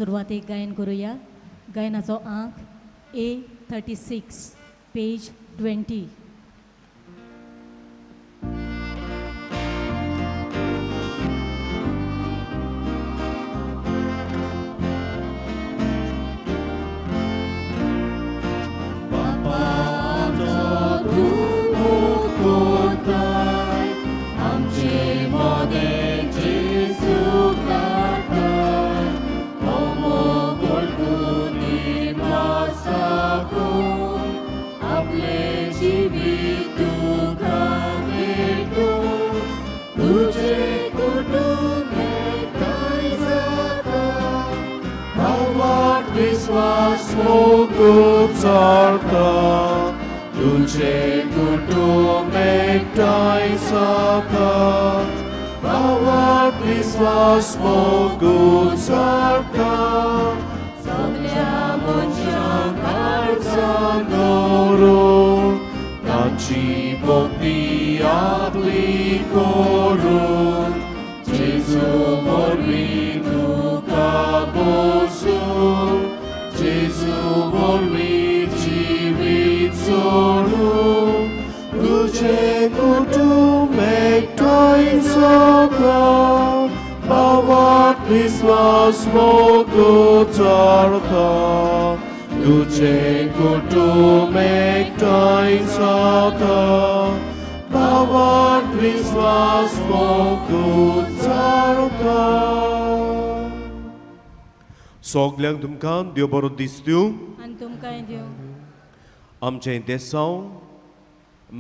सुरवातेक गायन करुया. गायनाचो आंक A 36, page 20. विश्वास मोगू चलता तुझे कुटुंब एकठांय जाता भावार्थ विश्वास मोगू चलता सगल्या मनशांक काळजां दवरून तांची भक्ती आपली करून जेजू वरवीं तुका बसूं जेजू वरवीं जिवीत सोडूं तुजें कुटुंब एकठांय जाता भावार्थ विश्वास मोगू चलता तुजें कुटुंब एकठांय जाता भावार्थ विश्वास मोगू चलता. सगल्यांक तुमकां देव बरो दीस दिवं. आनी तुमकांय दिवं. आमचें देसांव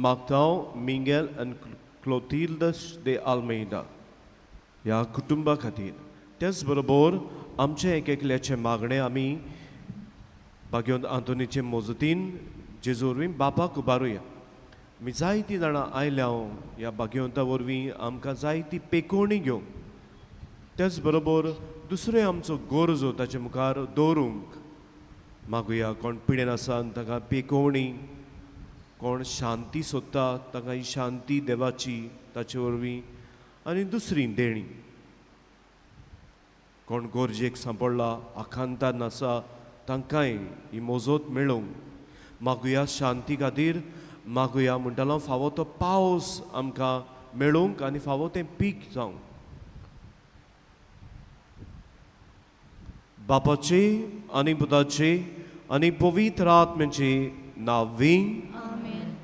मागता मिंगेल आनी क्लोतिल्दस दे आल्मेदा ह्या कुटुंबा खातीर. तेच बरोबर आमचें एक एकल्याचें मागणें आमी भाग्यवंत आंतोनीचे मजतीन जेजू वरवीं बापाक उबारुया. आमी जायतीं जाणां आयल्या ह्या भाग्यवंता वरवीं आमकां जायती पेकोवणी घेवंक, तेच बरोबर दुसरें आमचो गरजो ताचे मुखार दवरूंक मागुया. कोण पिडेन आसा ताका पेकोवणी, कोण शांती सोदता ताका ही शांती देवाची ताचे वरवीं, आनी दुसरी देणी. कोण गरजेक सांपडला आखांतान आसा तांकांय ही मोजोत मेळोवंक मागुया. शांती खातीर मागुया म्हणटालो फावो तो पावस आमकां मेळोवंक आनी फावो तें पीक जावंक. बापाचे आनी पुताचे आनी पवित्र आत्म्याचे नांवी आमेन.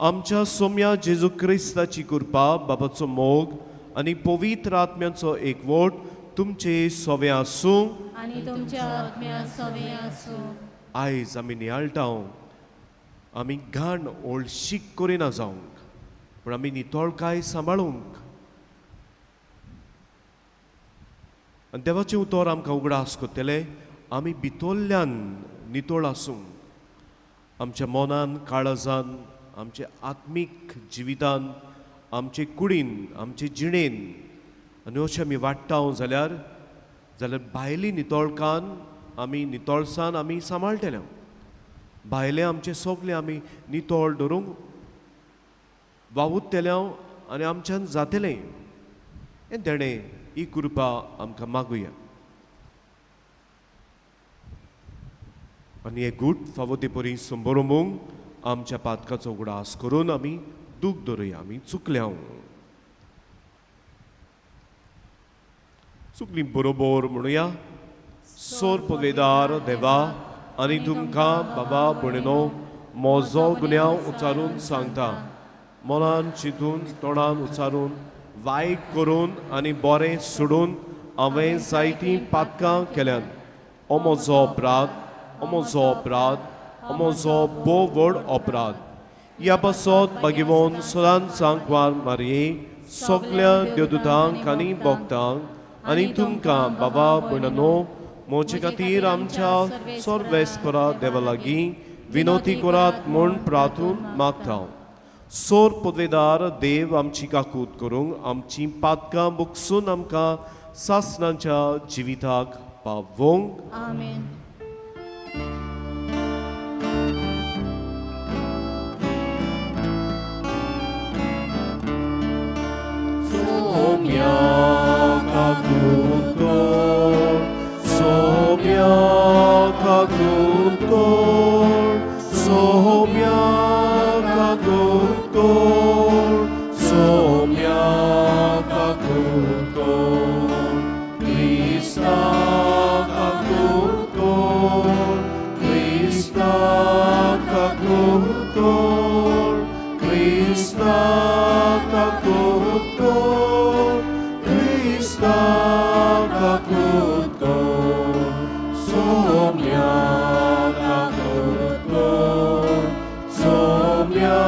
आमच्या सोम्या जेजू क्रिस्ताची कृपा, बापाचो मोग आनी पवित्र आत्म्याचो एकवट तुमचे सोवे आसूं आनी तुमच्या आत्म्या सवे आसूं. आयज आमी नियाळटा आमी घाण ओळशीक करिना जावंक, पूण आमी नितळकाय सांबाळूंक. आनी देवाचें उतर आमकां उगडास करतलें आमी भितरल्यान नितळ आसूंक, आमच्या मनान, काळजान, आमच्या आत्मीक जिवितान, आमचे कुडीन, आमचे जिणेन. आनी अशें आमी वाडटा जाल्यार जाल्यार भायली नितळकान आमी नितळसान आमी सांबाळटले. भायलें आमचें सगलें आमी नितळ दवरूंक वावुरतले आनी आमच्यान जातलें. हें देणें ही कृपा आमकां मागुया. आनी हे गूट फावो ते परी संबरोवंक आमच्या पातकाचो उगडास करून आमी दूख धरुया. आमी चुकल्या, चुकली बरोबर म्हणुया. सोर पदवेदार देवा आनी तुमकां बाबा भयणीनो म्हजो गुन्यांव उच्चारून सांगता. मनान चिंतून, तोंडान उच्चारून, वायट करून आनी बरें सोडून हांवें जायतीं पातकां केल्यात. ओ म्हजो अपराध, ओ म्हजो अपराध, ओ म्हजो भोव व्हड अपराध. ह्या पासत भाग्यवंत सदांच सांकवार मारये, सगल्या देवदूतांक आनी भक्तांक आनी तुमकां बाबा भयणानो म्हजे खातीर आमच्या सर्वेस्परा देवा लागीं विनोती करात म्हूण प्रार्थून मागता. सोर पदवेदार देव आमची काकूत करूंक आमची पातकां बुकसून आमकां सासणाच्या जिविताक पावोवंक. आमेन. सोम्या काकूत कर, सोम्या सोम्या काकूत कोर, सोम्या काकूत कोर, सोम्या काकूत कोर, क्रिस्ता काकूत कोर, क्रिस्ता काकूत कोर, क्रिस्ता काकूत कोर, क्रिस्ता काकूत कोर, सोम्या काकूत कोर, सोम्या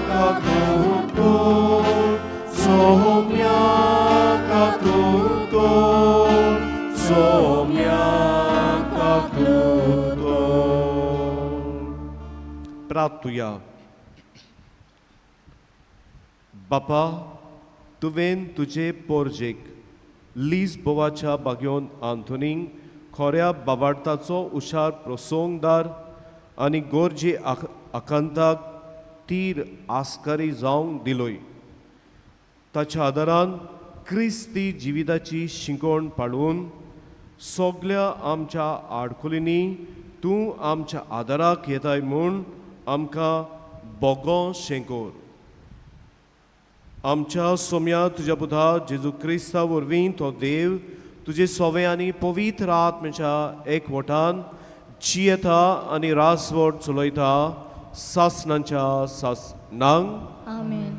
काकूत कोर, सोम्या काकूत कोर, सोम्या काकूत कोर. प्रार्थुया. बापा, तुवें तुजे पोरजेक लिजबोवाच्या बागयोन आंथोनीक खोऱ्या बावार्थाचो हुशार प्रसंगदार आनी गोरजे आकांताक तीर आस्कारी जावंक दिलोय. ताच्या आदारान क्रिस्ती जिविताची शिंकोण पाळून सगल्या आमच्या आडखळींनी तूं आमच्या आदाराक येताय म्हूण आमकां बोगो शेंकोर. आमच्या सोम्या तुज्या पुता जेजू क्रिस्ता वरवीं तो देव तुजे सोवे आनी पवित्र आत्म्याच्या एकवटान जियेता आनी रासवट चलयता सासणांच्या सासणांक. आमेन.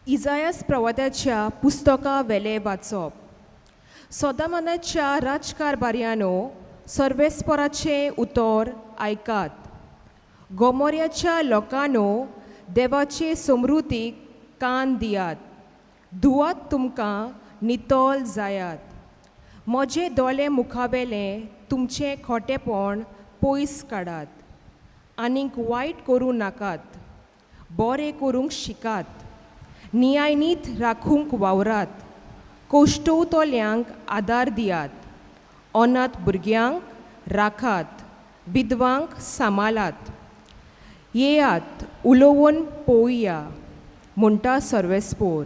इजायास प्रवाद्याच्या पुस्तका वेले वाचप. सोदामानाच्या राजकारभार्यानो, सर्वेस्पराचें उतर आयकात. गोमोर्याच्या लोकांनो, देवाचे समृद्धीक कान दियात. धुवात तुमकां, नितळ जायात. म्हजे दोळे मुखावेलें तुमचें खोटेपण पयस काडात. आनीक वायट करूं नाकात, बरें करूंक शिकात. न्यायनीत राखूंक वावरात. कोश्टवतल्यांक आदार दियात. अनाथ भुरग्यांक राखात, विधवांक सांबाळात. येयात, उलोवन पळोवया, म्हणटा सर्वेस्पोर.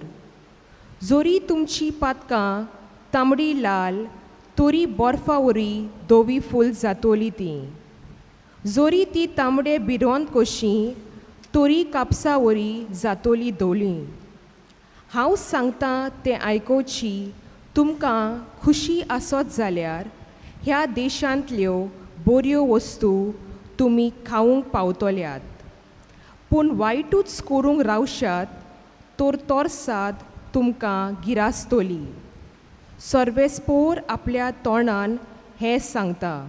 जोरी तुमची पातकां तांबडी लाल, तरी बर्फा वरी धवी फूल जातोली ती. जोरी ती तांबडे बिरोंत कशी, तरी कापसा वरी जातोली धोली. हांव सांगता तें आयकोवची तुमकां खुशी आसत जाल्यार ह्या देशांतल्यो बऱ्यो वस्तू तुमी खावंक पावतल्यात. पूण वायटूच करूंक रावशात तर तरसाद तुमकां गिरासतली. सर्वेस्पोर आपल्या तोंडान हें सांगता.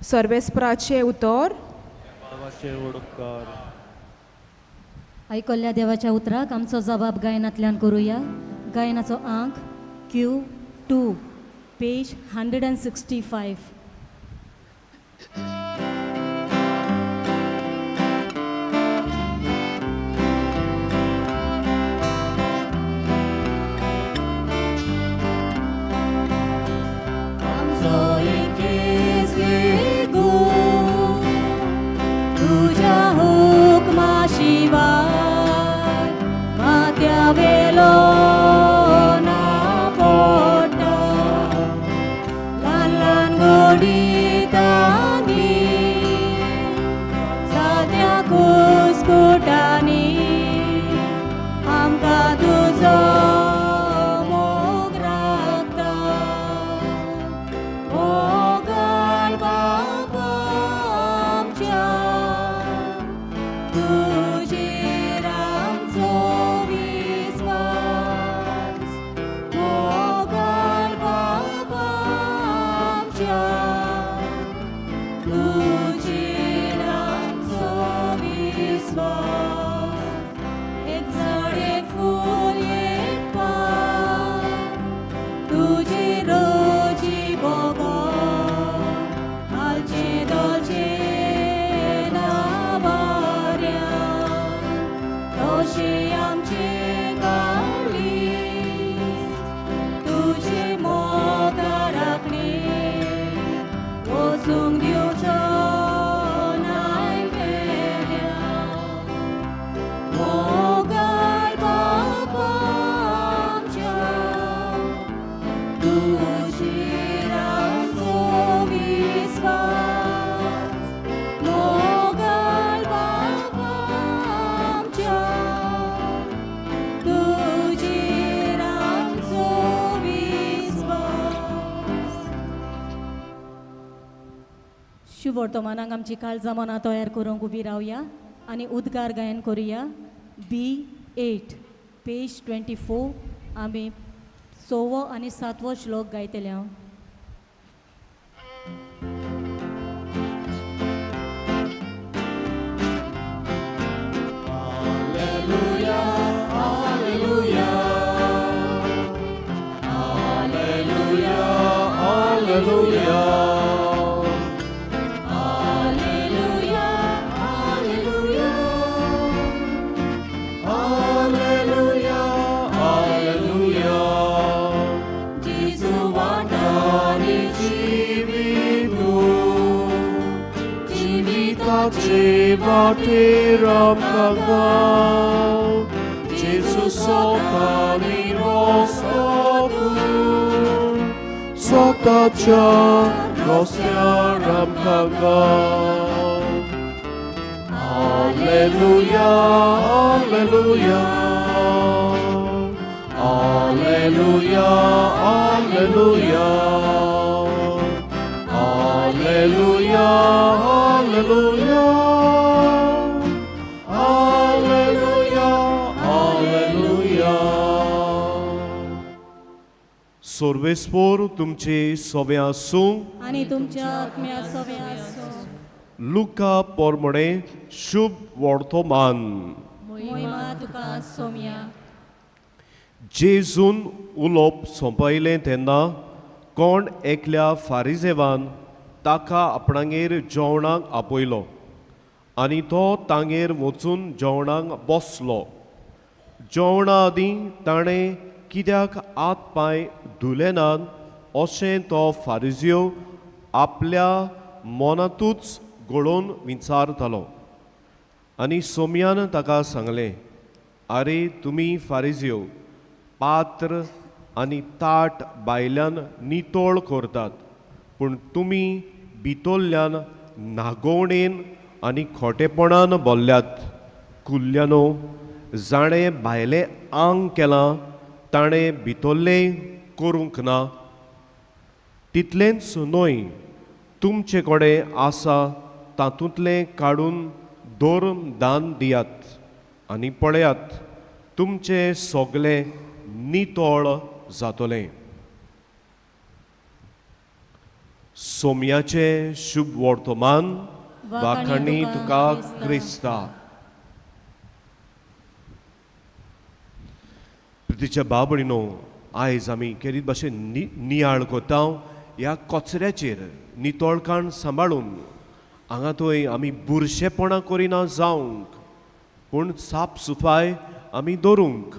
सर्वेस्पराचें उतर. देवाचे उपकार. आयकल्ल्या देवाच्या उतराक आमचो जबाब गायनांतल्यान करुया. गायनाचो आंक Q2, page 165. आमचो एकेच वेगू तुज्या हुकमा शिवाय माथ्या वेलो ना पोटा. ल्हान ल्हान गोडितांनी शुभ वर्तमानाक आमची काळजां मनां तयार करूंक उबी रावया आनी उद्गार गायन करुया. B8 page 24 आमी सवो आनी सातवो श्लोक गायतले हांव. Alleluia, Alleluia, Alleluia, Alleluia. जेजू वाटारी जिवितु, जिविताचे जिविताचे वाटेर आमकां गाव, जेजू स्वता रस्तो तूं, स्वताच्या रस्त्यार आमकां गाव. Alleluia, Alleluia, Alleluia, Alleluia, Alleluia, Alleluia, Alleluia, Alleluia. सोर्वेस्पोर तुमचे सोवे आसूं. आनी तुमच्या आत्म्या सवे आसूं. लुका पोरमणे शुभ वर्तमान. मोहिमा तुका सोम्या. जेजून उलोवप सोंपयलें तेन्ना कोण एकल्या फारिजेवान ताका आपणागेर जेवणाक आपयलो आनी तो तांगेर वचून जेवणाक बसलो. जेवणा आदीं ताणें कित्याक हात पांय धुले नात अशें तो फारिजियो आपल्या मनांतूच घोळोवन विचारतालो. आनी सोम्यान ताका सांगलें, आरे तुमी फारिजियो पात्र आनी ताट भायल्यान नितळ करतात, पूण तुमी भितरल्यान नागोवणेन आनी खोटेपणान भरल्यात. कुल्ल्यानो, जाणें भायलें आंग केलां ताणें भितरलें करूंक ना. तितलेंच न्हय, तुमचे कडेन आसा तातूंतलें काडून धर्म दान दियात आनी पळयात तुमचें सगलें नितळ जातलें. सोम्याचें शुभ वर्तमान. वाखाणी तुका क्रिस्ता. प्रितीच्या बाबणीनो, आयज आमी केरीत भाशेन नियाळ कोता ह्या कचऱ्याचेर. नितळकाण सांबाळून हांगा थंय आमी बुरशेपणां करिना जावंक, पूण साप सुफाय आमी दवरूंक.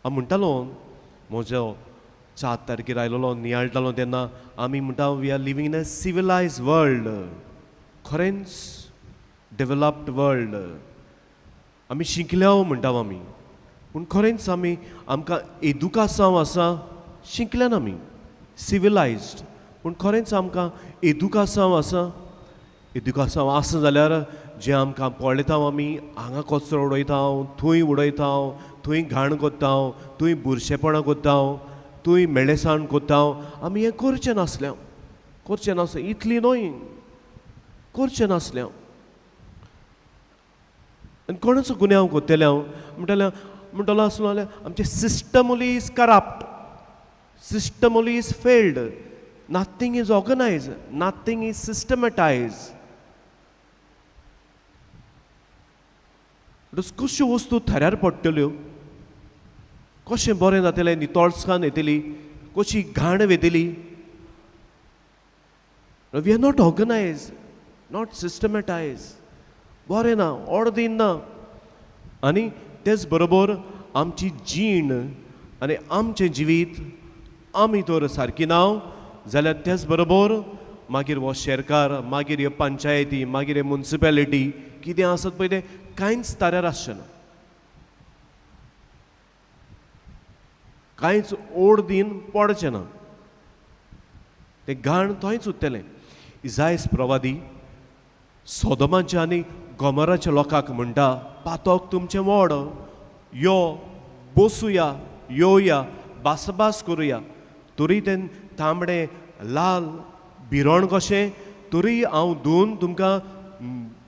हांव म्हणटालो, म्हजो 4 तारखेर आयलेलो नियाळटालो तेन्ना आमी म्हणटा we are living in a civilise world. खरेंच डेवलप्ड वर्ल्ड आमी शिकल्या म्हणटा आमी, पूण खरेंच आमी आमकां एदुकासांव आसा? शिकल्यान आमी सिविलायज्ड, पूण खरेंच आमकां एदुकासांव आसा? एदुकासांव आसा जाल्यार जें आमकां पळयता आमी, हांगा कचरो उडयता, थंय उडयता, थंय घाण करता, थंय बुरशेपणां करता, थंय मेळेसाण करता, आमी हें करचें नासलें, करचें नासलें, इतली न्हय करचें नासलें. आनी कोणाचो गुन्यांव करतलें हांव म्हणटालें, म्हणटलो आसलो जाल्यार आमचें system only is corrupt, system only is failed, nothing is organise, nothing is systematise. कश्यो वस्तू थाऱ्यार पडटल्यो, कशें बरें जातलें, नितळसाण येतली, कशी घाण वेतली. We are not organise, not systematise. बरें ना, ऑर्दीन ना. आनी तेच बरोबर आमची जीण आनी आमचें जिवीत आमी तर सारकी ना जाल्यार तेच बरोबर मागीर हो शेरकार, मागीर ह्यो पंचायती, मागीर हे मुन्सिपेलिटी कितें आसत पळय तें कांयच ताऱ्यार आसचें ना, कांयच ओड दिन पडचें ना, तें घाण थंयच उरतलें. इजायस प्रवादी सोदमाच्या आनी गोमराच्या लोकांक म्हणटा, पातोक तुमचें व्हड, यो बसुया, योया भासभास करुया. तरी तें तांबडे लाल भिरण कशें तरी हांव धुवन तुमकां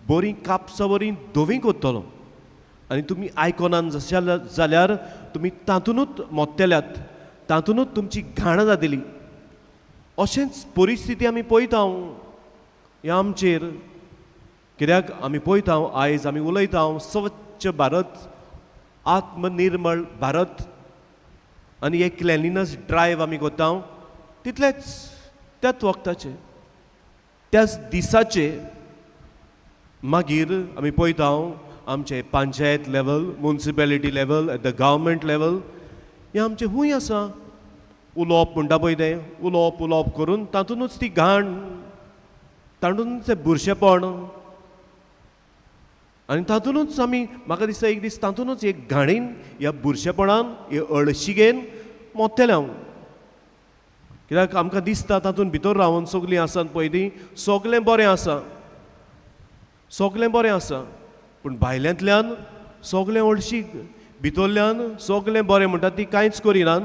बरीं कापसा बरीं धवीं करतलो. आनी तुमी आयकोनान जशें जाल्यार तुमी तातुनूच मोत्तेल्यात, तातुनूच तुमची घाण जातली. अशेंच परिस्थिती आमी पळयता ह्या आमचेर. कित्याक आमी पळयता आयज आमी उलयता स्वच्छ भारत, आत्मनिर्मळ भारत आनी एक क्लेनलीनस ड्रायव आमी करता. तितलेंच त्याच वखदाचें त्याच दिसाचे मागीर आमी पळयता आमचे panchayat level, municipality level, at the government level हें आमचें खूंय आसा. उलोवप म्हणटा पळय तें उलोवप उलोवप करून तातुनूच ती घाण, तातुनूच तें बुरशेपण आनी तातुनूच आमी म्हाका दिसता एक दीस तातुनूच एक घाणीन ह्या बुरशेपणान हे अळशिगेन मोत्तेलें हांव. कित्याक आमकां दिसता तातूंत भितर रावन सगलीं आसात पळय तीं सगलें बरें आसा, सगलें बरें आसा, पूण भायल्यांतल्यान सगलें अळशीक, भितरल्यान सगलें बरें म्हणटा ती कांयच करिनात.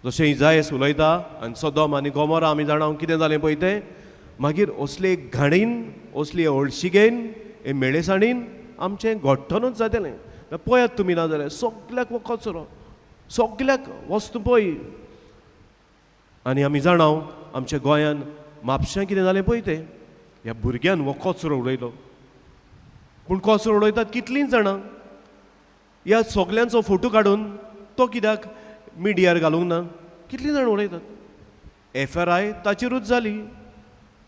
जशें इजायस उलयता आनी सदोम आनी गोमोरा आमी जाणा कितें जालें पळय तें. मागीर असले घाणीन, असले अळशिगेन, हे मेळेसाणीन आमचें घडटनूच जातलें. पळयात तुमी ना जाल्यार सगल्याक हो कचरो, सगल्याक वस्तू पळय. आनी आमी जाणा आमच्या गोंयान म्हापश्यां कितें जालें पळय तें, ह्या भुरग्यान हो कचरो उडयलो. पूण कचरो उडयतात कितलींच जाणां, ह्या सगल्यांचो फोटो काडून तो कित्याक मिडियार घालूंक ना? कितलीं जाणां उडयतात. एफआरआय ताचेरूच जाली.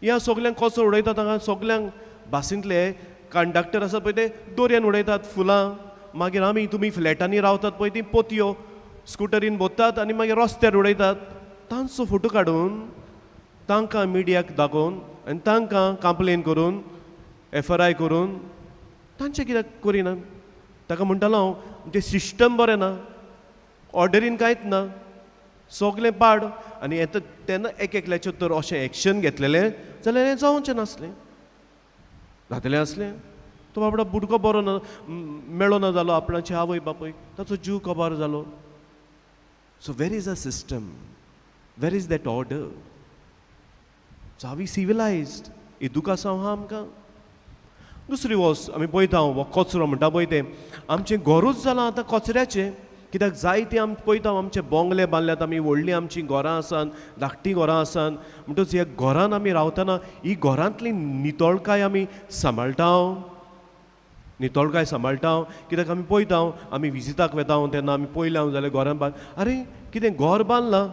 ह्या सगल्यांक कचरो उडयतात हांगा सगल्यांक बासींतले कंडक्टर आसा पळय ते दोरयेन उडयतात फुलां. मागीर आमी तुमी फ्लॅटांनी रावतात पळय ती पोतयो स्कुटरीन भरतात आनी मागीर रस्त्यार उडयतात. तांचो फोटो काडून तांकां मिडियाक दाखोवन आनी तांकां कंप्लेन करून एफआरआय करून तांचें कित्याक करिनात? ताका म्हणटालो हांव आमचें सिस्टम बरें ना, ऑर्डरीन कांयच ना, सगलें पाड. आनी येता तेन्ना एक एकल्याचेर तर अशें एक्शन घेतलेलें जाल्यार हें जावचें नासलें, जातलें आसलें. तो बाबडो बुडको बरो ना मेळो ना जालो आपणाचे आवय बापूय, ताचो जीव कबार जालो. So where is a system, where is that order? So are we civilised? एदुकासांव आहा आमकां. दुसरी वस्त आमी पळयता हो कचरो म्हणटा पळय तें आमचें घरूच जालां आतां कचऱ्याचें. कित्याक जायते आमी पळयता आमचे बोंगले बांदल्यात आमी, व्हडलीं आमचीं घरां आसात, धाकटीं घरां आसात. म्हणटच ह्या घरान आमी रावतना ही घरांतली नितळकाय आमी सांबाळटा, नितळकाय सांबाळटा. कित्याक आमी पळयता आमी विजिताक वेता तेन्ना आमी पळयल्या जाल्यार घरान बांद, आरे कितें घर बांदलां,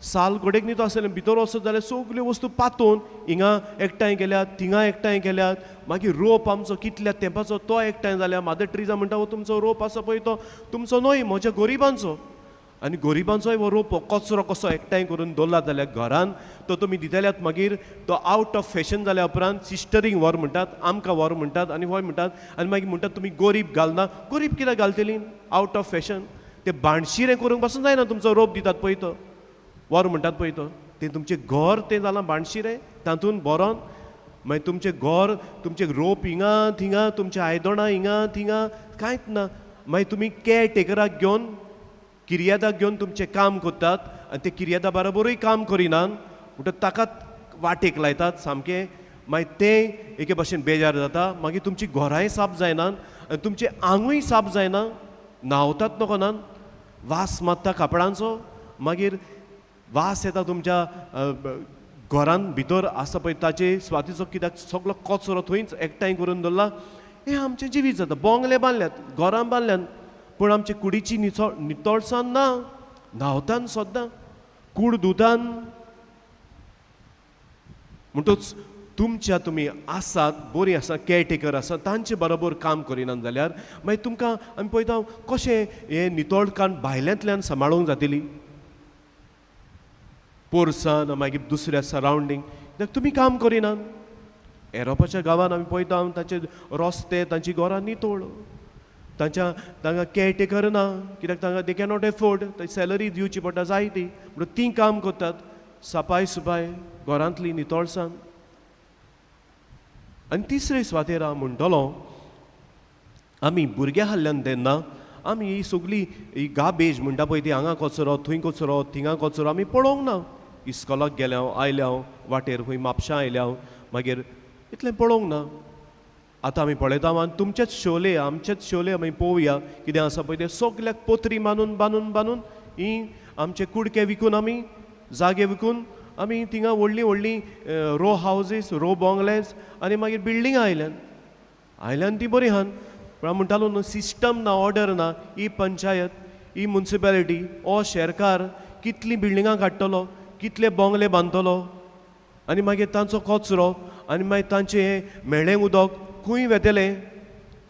साल घडेक न्ही तो आसलें, भितर वचत जाल्यार सगल्यो वस्तू पातोवन हिंगा एकठांय केल्यात, थिंगा एकठांय केल्यात. मागीर रोप आमचो कितल्या तेंपाचो तो एकठांय जाल्या. मादर ट्रिजा म्हणटा हो तुमचो रोप आसा पळय तो तुमचो न्हय, म्हज्या गरिबांचो. आनी गरिबांचोय हो रोप कचरो कसो एकठांय करून दवरला जाल्यार घरान तो तुमी दितल्यात. मागीर तो आवट ऑफ फॅशन जाल्या उपरांत सिस्टरींग व्हर म्हणटात, आमकां व्हर म्हणटात आनी व्हय म्हणटात. आनी मागीर म्हणटात तुमी गरीब घालना. गरीब कित्याक घालतली? आवट ऑफ फॅशन ते बाणशिरें करूंक पासून जायना. तुमचो रोप दितात पळय तो व्हर म्हणटात पळय तो, तें तुमचें घर तें जालां बाणशिरें, तातूंत भरोन मागीर तुमचें घर, तुमचें रोप हिंगा थिंगा, तुमचें आयदनां हिंगा थिंगा, कांयच ना. मागीर तुमी कॅर टेकराक घेवन, किर्यादाक घेवन तुमचें काम करतात आनी ते किर्यादा बरोबरूय काम करिनात म्हणटच ताकाच वाटेक लायतात सामकें. मागीर तें एके भाशेन बेजार जाता. मागीर तुमचीं घरांय साफ जायनात आनी तुमचें आंगूय साफ जायना, न्हांवतात नको नात, वास मारता कापडांचो. मागीर वास येता तुमच्या घरान भितर आसा पळय ताचे स्वातीचो, कित्याक सगलो कचरो थंयच एकठांय करून दवरला. हें आमचें जिवीत जाता. बोंगले बांदल्यात, घरां बांदल्यात, पूण आमचे कुडीची नितळसाण ना. न्हांवतान सद्दां, कूड धुतान. म्हणटच तुमच्या तुमी आसात बरीं आसा, केअरटेकर आसा, तांचे बरोबर काम करिनात जाल्यार मागीर तुमकां आमी पळयता कशें हें नितळकाण भायल्यांतल्यान सांबाळूंक जातली पोरसान, मागीर दुसऱ्या सरावंडींग. कित्याक तुमी काम करिनात. एरोपाच्या गांवान आमी पळयता तांचे रस्ते, तांची घरां नितळ, तांच्या तांकां केअरटेकर ना, कित्याक तांकां they cannot afford, salary दिवची पडटा जायती, म्हणून तीं काम करतात सपाय सुपाय घरांतली नितळसाण. आनी तिसरे सुवातेर हांव म्हणटलो आमी भुरग्यां हाडल्यान तेन्ना आमी ही सगळी ही गार्बेज म्हणटा पळय ती हांगा कचरो, थंय कचरो, थिंगा कचरो आमी पळोवंक ना. इस्कॉलाक गेलें हांव, आयलें हांव, वाटेर खंय म्हापशां आयलें हांव, मागीर इतलें पळोवंक ना. आतां आमी पळयता आनी तुमचेच शोले, आमचेच शोले आमी पळोवया कितें आसा पळय तें. सगल्याक पोत्री बांदून बांदून बांदून ही आमचे कुडके विकून, आमी जागे विकून आमी थिंगा व्हडलीं व्हडलीं रो हावजीस, रो बोंगलेज आनी मागीर बिल्डिंगां आयल्यान. आयल्यान ती बरी आहान, पूण हांव म्हणटालो न्हू, सिस्टम ना, ऑर्डर ना. ही पंचायत, ही मुन्सिपेलिटी, हो शेरकार कितलीं बिल्डिंगां काडटलो, कितले बोंगले बांदतलो, आनी मागीर तांचो कचरो आनी मागीर तांचें हें म्हेळें उदक खंय वेतलें?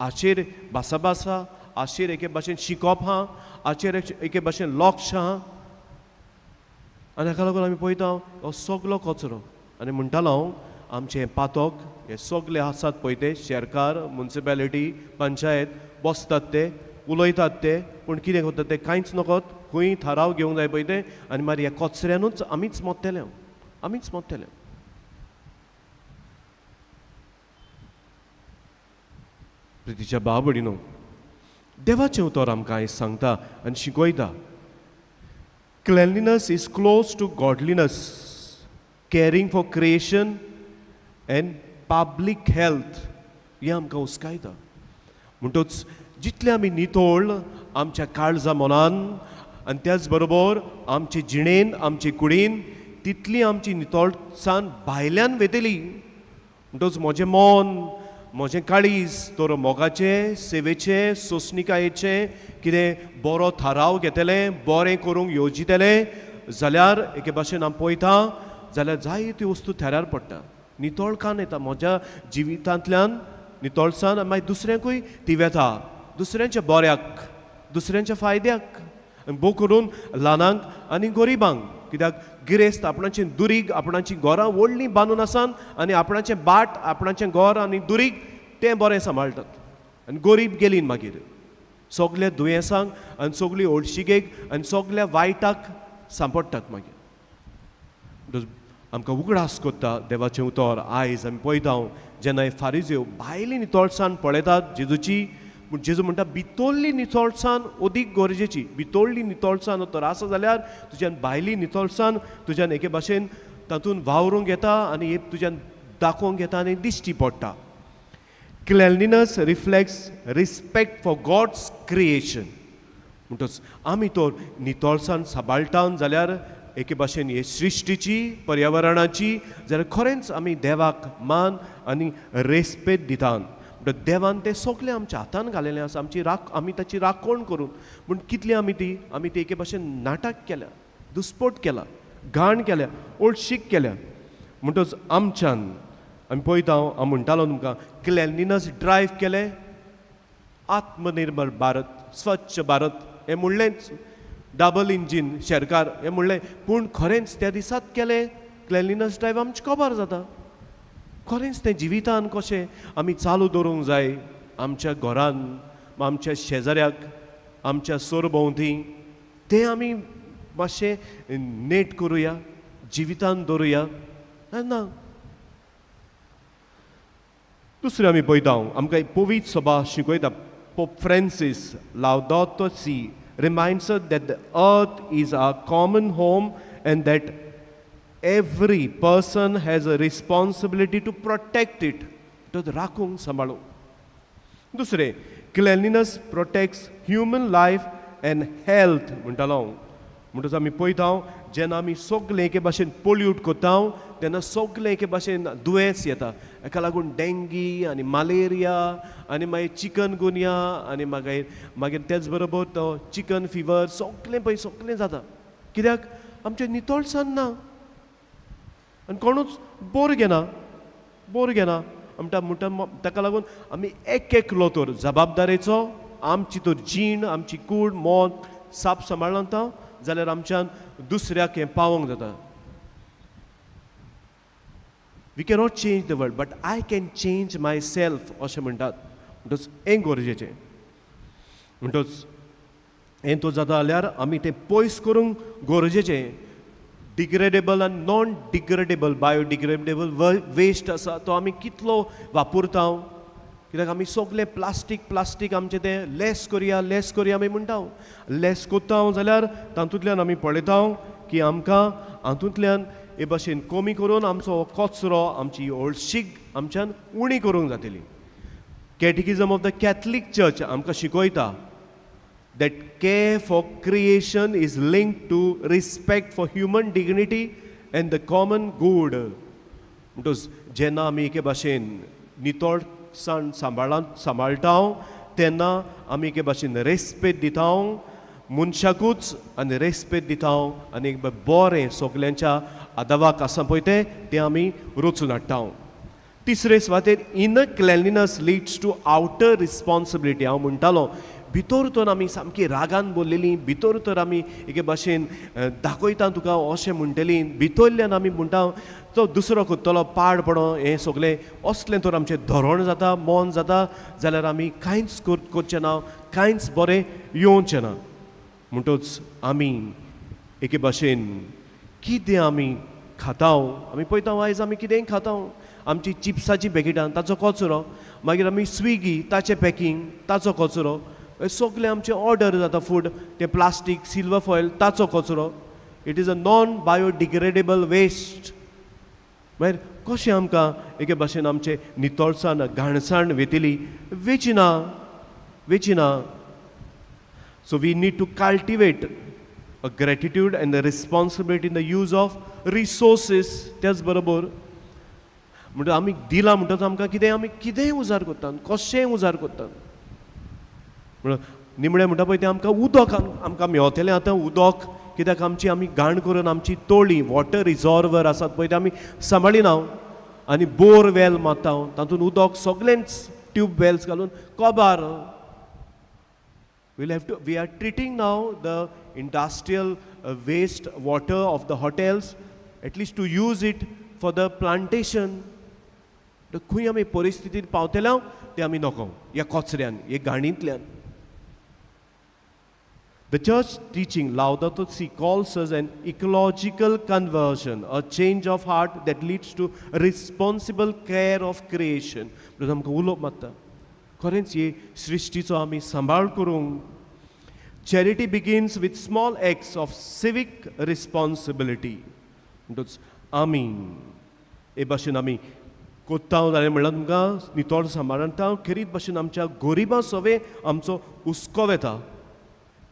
हाचेर भासाभास आहा, हाचेर एके भाशेन शिकोवप आहा, हाचेर एके भाशेन लक्ष आहा. आनी हाका लागून आमी पळयता हो सगलो कचरो. आनी म्हणटालो हांव, आमचें हें पातक हे सगले आसात पळय ते शेरकार, मुन्सिपेलिटी, पंचायत बसतात ते उलयतात ते, पूण कितें करतात ते कांयच नकत. खंय थाराव घेवंक जाय पळय ते, आनी मागीर ह्या कचऱ्यानूच आमीच मोत्तले, आमीच मोत्तले. प्रितीच्या भाव भयणीनो, देवाचें उतर आमकां आयज सांगता आनी शिकयता, cleanliness is close to godliness, caring for creation and public health. हें आमकां हुस्कायता. म्हणटच जितलें आमी नितळ आमच्या काळजा मनान आनी त्याच बरोबर आमचे जिणेन, आमचे कुडीन, तितली आमची नितळसाण भायल्यान वेतली. म्हणटच म्हजें मन, म्हजें काळीज तर मोगाचें, सेवेचें, सोंसणिकायेचें कितें बरो थाराव घेतलें, बरें करूंक येवजितलें जाल्यार एके भाशेन हांव पळयता जाल्यार जायत्यो वस्तू थेरार पडटा, नितळकान येता म्हज्या जिवितांतल्यान नितळसाण, आनी मागीर दुसऱ्यांकूय ती वेता, दुसऱ्यांच्या बऱ्याक, दुसऱ्यांच्या फायद्याक, आनी भोव करून ल्हानांक आनी गरिबांक. कित्याक गिरेस्त आपणाचें दुरीग, आपणाचीं घरां व्हडलीं बांदून आसान आनी आपणाचें भाट, आपणाचें घर आनी दुरीग तें बरें सांबाळटात, आनी गरीब गेली मागीर सगल्या दुयेंसांक आनी सगली हळशिकेक आनी सगल्या वायटाक सांपडटात. मागीर आमकां उगडास करता देवाचें उतर. आयज आमी पळयता जेन्ना फारिज्यो भायली नितळसाण पळयतात जेजूची, पूण जेजू म्हणटा भितरली नितळसाण अदीक गरजेची. भितरली नितळसाण तर आसा जाल्यार तुज्यान भायली नितळसाण तुज्यान एके भाशेन तातूंत वावरूंक येता आनी एक तुज्यान दाखोवंक येता आनी दिश्टी पडटा. Cleanliness reflects respect for God's creation. म्हणटच आमी तर नितळसाण सांबाळटा जाल्यार एके भाशेन हे सृश्टीची, पर्यावरणाची, जाल्यार खरेंच आमी देवाक मान आनी रेस्पेद दितात. म्हणटा देवान तें सगळें आमच्या हातान घालेलें आसा, आमची राख, आमी ताची राखण करून. पूण कितली आमी ती एके भाशेन नाटक केल्या, दुस्पोट केला, घाण केल्या, ओळशीक केल्या. म्हणटच आमच्यान आमी पळयता, हांव म्हणटालो तुमकां, क्लेनलिनस ड्रायव्ह केलें, आत्मनिर्भर भारत, स्वच्छ भारत हें म्हणलेंच, डबल इंजीन सरकार हें म्हणलें, पूण खरेंच त्या दिसात केलें क्लेनलिनस ड्रायव्ह? आमचें खबर जाता खरेंच तें जिवितान कशें आमी चालू दवरूंक जाय आमच्या घरान, आमच्या शेजाऱ्याक, आमच्या सरभोंवती, तें आमी मातशें नेट करुया, जिवितान दवरुया ना. दुसरें आमी पळयता, आमकां पवित्र सभा शिकयता. Pope Francis Laudato Si reminds us that the earth is our common home and that every person has a responsibility to protect it. तो राखूंक, सांबाळूंक. दुसरें, cleanliness protects human life and health म्हणटालो हांव. म्हणटच आमी पळयता जेन्ना आमी सगलें एके भाशेन पोल्यूट करता तेन्ना सगलें एके भाशेन दुयेंस येता. हाका लागून डेंगी आनी मलेरिया आनी मागीर चिकन गुनिया आनी मागीर तेच बरोबर तो चिकन फिवर, सगलें पळय सगलें जाता. कित्याक आमचें नितळसाण ना आनी कोणूच बोर घेना, बोर घेना म्हणटा म्हणटा. ताका लागून आमी एक एकलो तर जबाबदारेचो आमची तर जीण, आमची कूड, मन साप सांबाळना जाल्यार आमच्यान दुसऱ्याक हें पावोंक जाता. We cannot change the world, but I can change my self अशें म्हणटात. म्हणटच हें गरजेचें. म्हणटच हें तो जाता जाल्यार आमी तें पयस करूंक गरजेचें. डिग्रेडेबल आनी नॉन डिग्रेडेबल, बायोडिग्रेडेबल वेस्ट आसा तो आमी कितलो वापरता? कित्याक आमी सगलें प्लास्टीक, प्लास्टीक आमचें तें लेस करया, लेस करया आमी म्हणटा. लेस करता जाल्यार तातूंतल्यान आमी पळयता की आमकां हातूंतल्यान हे भाशेन कमी करून आमचो हो कचरो, आमची हळशीक आमच्यान उणी करूंक जातली. Catechism of the Catholic Church आमकां शिकयता that care for creation is linked to respect for human dignity and the common good. म्हणटच जेन्ना आमी एके भाशेन नितळसाण सांबाळान सांबाळटा तेन्ना आमी एके भाशेन रेस्पेद दिता मनशाकूच आनी रेस्पेद दिता आनी एक बरें सगल्यांच्या आदावाक आसा पळय तें तें आमी रचून हाडटा. तिसरे सुवातेर, inner cleanliness leads to outer responsibility. हांव म्हणटालो, भितर तर आमी सामकी रागान बोल्लेली, भितर तर आमी एके भाशेन दाखयता तुका अशें म्हणटली, भितरल्यान आमी म्हणटा तो दुसरो करतलो पाड पडो, हें सगळें असलें तर आमचें धोरण जाता, मन जाता जाल्यार आमी कांयच करचें ना, कांयच बरें येवचें ना. म्हणटच आमी एके भाशेन कितें आमी खाता, आमी पळयता आयज आमी कितेंय खाता. आमची चिप्साचीं पॅकेटां, ताचो कचरो, मागीर आमी स्विगी ताचें पॅकींग, ताचो कचरो, हे सगळें आमचें ऑर्डर जाता फूड, तें प्लास्टीक, सिल्वर फॉयल, ताचो कचरो. It is a non biodegradable waste. मागीर कशें आमकां एके भाशेन आमचें नितळसाण घाणसाण वेतली? वेची ना, वेची ना. So we need to cultivate a gratitude and the responsibility in the use of resources. त्याच बरोबर म्हणटा आमी दिलां म्हणटच आमकां कितें, आमी कितेंय उजार करतात, कशेंय उजार करतात. म्हणून निमणें म्हणटा पळय तें आमकां उदक आमकां मेवतलें आतां उदक, कित्याक आमची आमी घाण करून आमची तळी, वॉटर रिजॉर्वर आसात पळय ते आमी सांबाळिना आनी बोर वेल मारता, तातूंत उदक सगळेंच ट्यूब वेल्स घालून कबार. We'll have to, we are treating now the industrial waste water of the hotels, at least to use it for the plantation. तर खंय आमी परिस्थितींत पावतले ते आमी नको ह्या कचऱ्यान, ह्या घाणींतल्यान. The church teaching Laudato Si calls us an ecological conversion, a change of heart that leads to responsible care of creation. म्हणून आमकां उलोवप मारता, खरेंच ही सृश्टीचो आमी सांबाळ करूंक. Charity begins with small acts of civic responsibility. म्हणटच आमी हे भाशेन आमी कोत्ता जाल्यार म्हणल्यार तुमकां नितळ सांबाळटा, खेरीत भाशेन आमच्या गरिबां सवे आमचो हुस्को वेता,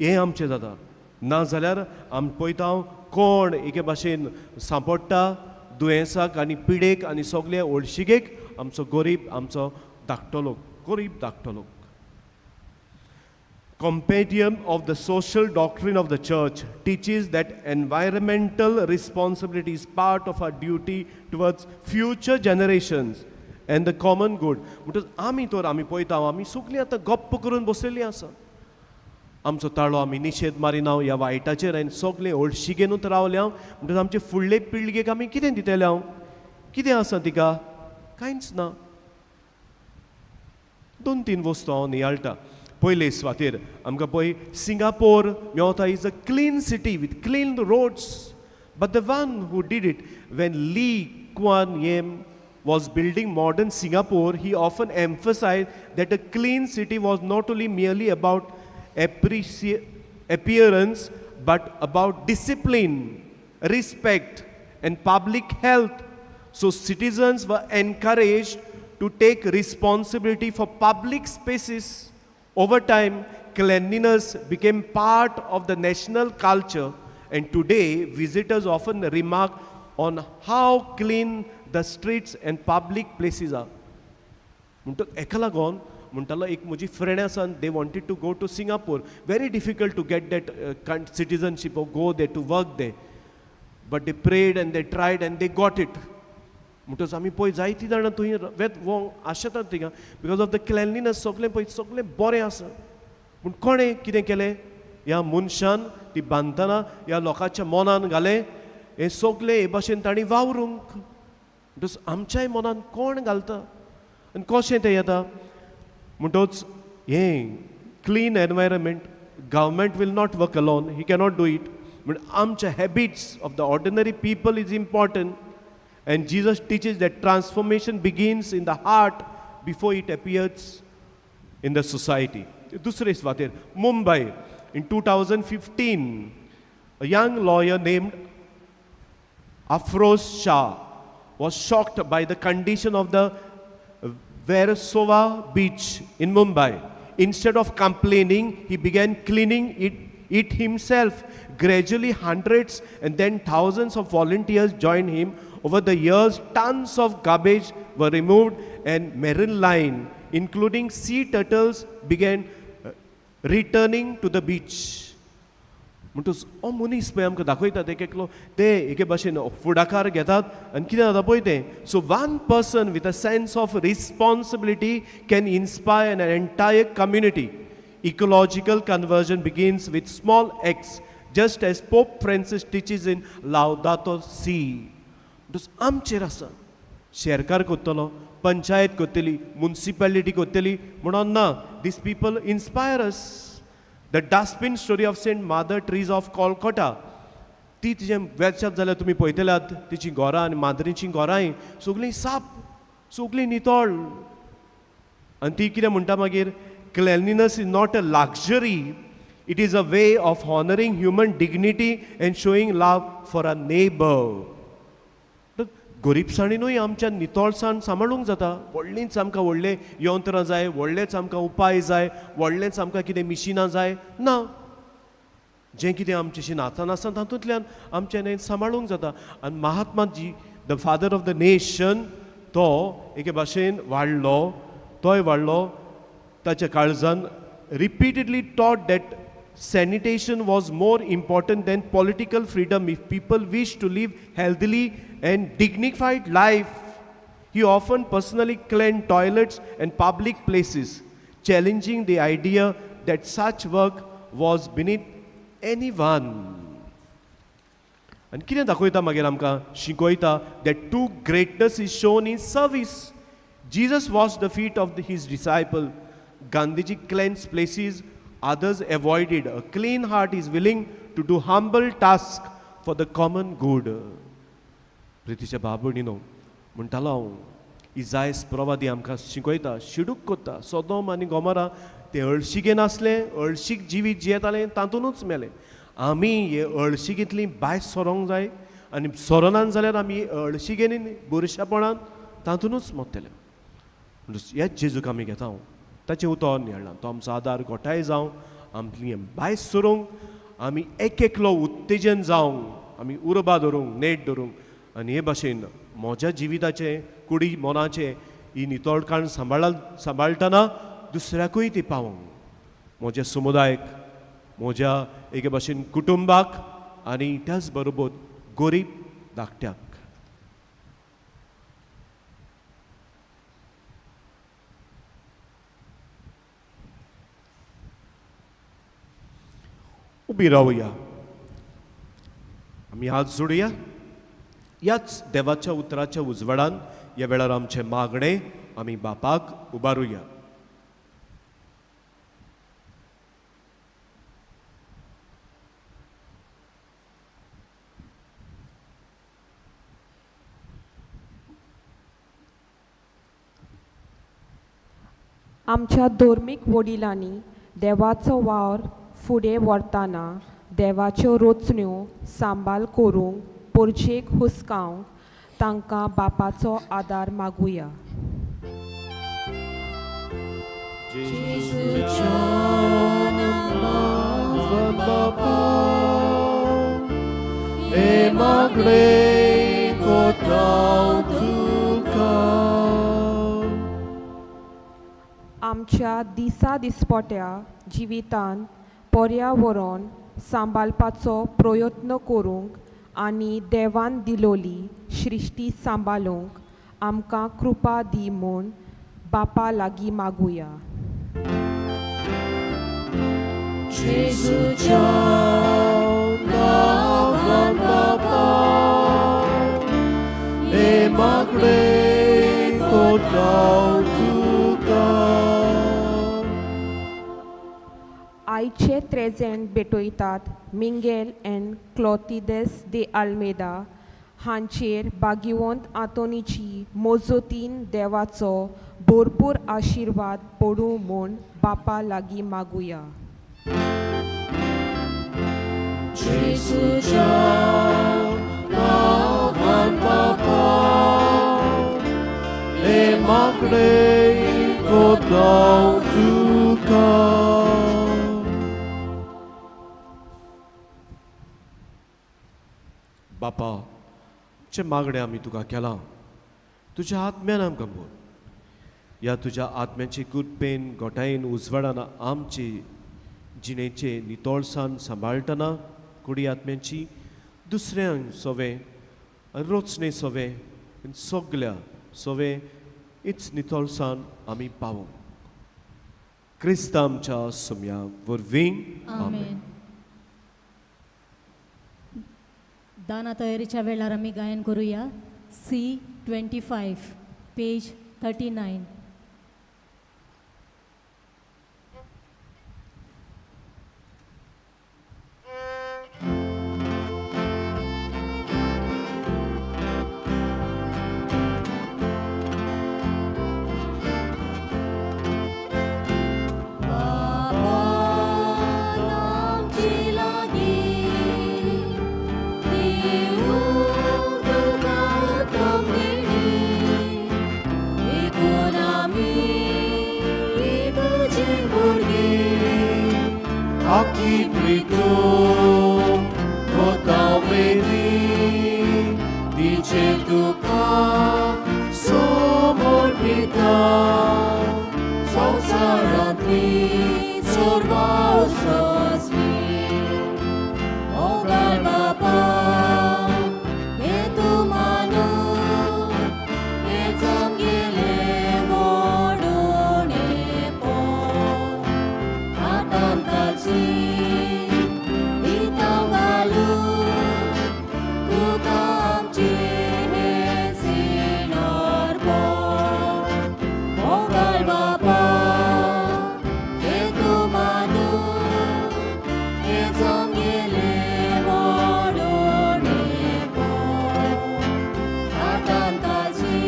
हें आमचें जाता. ना जाल्यार आमी पळयता कोण एके भाशेन सांपडटा दुयेंसाक आनी पिडेक आनी सगळे हळशिकेक, आमचो गरीब, आमचो धाकटो लोक, गरीब धाकटो लोक. Compendium of the Social Doctrine of the Church teaches that environmental responsibility is part of our duty towards future generations and the common good. म्हणटच आमी तर आमी पळयता, आमी सगळीं आतां गप्प करून बसलेलीं आसा. आमचो ताळो आमी निशेध मारिना ह्या वायटाचेर आनी सगळें हळशिकेनूच रावल्या. म्हणटच आमचे फुडले पिळगेक आमी कितें दितले? हांव कितें आसा तिका? कांयच ना. दोन तीन वस्तू हांव नियाळटा. पयले सुवातेर आमकां पळय सिंगापोर मेवता, is a clean city with clean roads, but the one who did it, when Lee Kuan Yew was building modern Singapore, he often emphasized that a clean city was not only merely about appearance, but about discipline, respect, and public health. So citizens were encouraged to take responsibility for public spaces. Over time, cleanliness became part of the national culture, and today visitors often remark on how clean the streets and public places are. म्हणटक हेका लागून म्हणटालो, एक म्हजी friend आसा, they wanted to go to Singapore. Very difficult to get that citizenship or go there to work there, but they prayed and they tried and they got it. म्हणटच आमी पळय जायतीं जाणां थंय वेत वोंक आशेतात थिंगा because of the cleanliness. सगळें पळय सगळें बरें आसा. पूण कोणें कितें केलें? ह्या मनशान ती बांदतना ह्या लोकांच्या मनान घालें हें सगळें हे भाशेन तांणी वावरूंक. म्हणटच आमच्याय मनान कोण घालता आनी कशें तें येता? म्हणटच हें clean environment, government will not work alone, he cannot do it. म्हण आमच्या habits of the ordinary people is important, and Jesus teaches that transformation begins in the heart before it appears in the society. दुसरे सुवातेर Mumbai, in 2015, a young lawyer named Afroz Shah was shocked by the condition of the Versova beach in Mumbai. Instead of complaining, he began cleaning it himself. Gradually, hundreds and then thousands of volunteers joined him. Over the years, tons of garbage were removed and marine line, including sea turtles, began returning to the beach. म्हणटकच हो मनीस पळय आमकां दाखयतात एक एकलो ते एके भाशेन फुडाकार घेतात आनी कितें जाता पळय तें. So one person with a sense of responsibility can inspire an entire community. Ecological conversion begins with small acts, just as Pope Francis teaches in Laudato Si. म्हणटकच आमचेर आसा, शेरकार करतलो, पंचायत करतली, मुन्सिपालिटी करतली म्हणून ना. These people inspire us. The dustbin story of Saint Mother Teresa of Calcutta. ती तिजें वेबसायट जाल्यार तुमी पळयतल्यात, तिचीं घरां आनी माद्रीचीं घरांय सगळीं साप, सगळीं नितळ. आनी ती कितें म्हणटा मागीर, cleanliness is not a luxury, it is a way of honouring human dignity and showing love for a neighbour. गरिबसाणीनूय आमच्या नितळसाण सांबाळूंक जाता. व्हडलींच आमकां व्हडलें यंत्रां जाय, व्हडलेंच आमकां उपाय जाय, व्हडलेंच आमकां कितें मिशिनां जाय ना. जें कितें आमचें नातान आसा तातूंतल्यान आमचें सांबाळूंक जाता. आनी Mahatmaji, the father of the nation, तो एके भाशेन वाडलो, तोय वाडलो ताच्या काळजान. Repeatedly taught that sanitation was more important than political freedom if people wish to live healthily and dignified life. He often personally cleaned toilets and public places, challenging the idea that such work was beneath anyone. आनी कितें दाखयता मागीर आमकां शिकयता, that true greatness is shown in service. Jesus wash the feet of his disciple. Gandhiji cleanse places others avoided. A clean heart is willing to do humble task for the common good. प्रितीच्या बाबणीनो, म्हणटालो हांव, इजायस प्रवादी आमकां शिकयता, शिडूक कोत्ता सोदोम आनी Gomorrah ते अळशिकेन आसलें, अळशीक जिवीत जियेतालें, तातूंतच मेलें. आमी हे अळशिकेंतली भायर सरोंक जाय आनी सरोनान जाल्यार आमी अळशिकेनी बुरशेपणान तातूंतच मरतले. हेच जेजूक आमी घेता, हांव ताचें उतर नियाळ्ळां. तो आमचो आदार घोटाय जावं, आमची भायर सरूंक आमी एक एकलो उत्तेजन जावंक, आमी उर्बा धरूंक, नेट धरूंक. आनी हे भाशेन म्हज्या जिविताचें, कुडी मनाचें ही नितळकाण सांबाळटना दुसऱ्याकूय ती पावोवंक, म्हज्या समुदायक, म्हज्या एके भाशेन कुटुंबाक आनी त्याच बरोबर गरीब धाकट्याक. उबी रावया, आमी हात जोडया. ह्याच देवाच्या उतराच्या उजवाडान ह्या वेळार आमचें मागणें आमी बापाक उबारुया. आमच्या धर्मीक वडिलांनी देवाचो वावर फुडें व्हरतना देवाच्यो रचण्यो सांबाळ करूंक पोरजेक हुस्कावंक तांकां बापाचो आदार मागुया. आमच्या दिसा दिसपट्या जिवितांत पर्यावरण सांबाळपाचो प्रयत्न करूंक आनी देवान दिलोली सृश्टी सांबाळूंक आमकां कृपा दी म्हूण बापा लागीं मागुया. जेजूच्या नांवान बापा हे मागणें कोताव तुका. आयचे त्रेजेंत भेटयतात मिंगेल एन क्लोतिदेस दे आल्मेदा हांचेर भाग्यवंत आंतोनीची मोजोतीन देवाचो भरपूर आशिर्वाद पडूं म्हूण बापा लागीं मागुया. जेजूच्या नांवान बापा हे मागणे कोताव तुका. बापा, आमचें मागणें आमी तुका केलां, तुज्या आत्म्यान आमकां बोल. ह्या तुज्या आत्म्याची कृपेन गोठायेन उजवाडान आमचे जिणेचे नितळसाण सांबाळटना कुडी आत्म्याची दुसऱ्यांक सोवें रोचणे सोवें सगल्या सोवें इच नितळसाण आमी पावोवंक क्रिस्त आमच्या सोम्या वरवीं. आमेन. दाना तयारीच्या वेळार आमी गायन करूया C 25 page 39. Aqui pritum kotameni dice tuka somorpita संसारांतली चोरवाव सोंसली. मोगाळ बापा, हे तूं मानू, हे आमगेलें मोडुणेपण. हातान घालची दिता घालू तुका आमचें हें सिनारपण. मोगाळ बापा, हे तूं मानू, हे आमगेलें मोडुणेपण. हातान घालची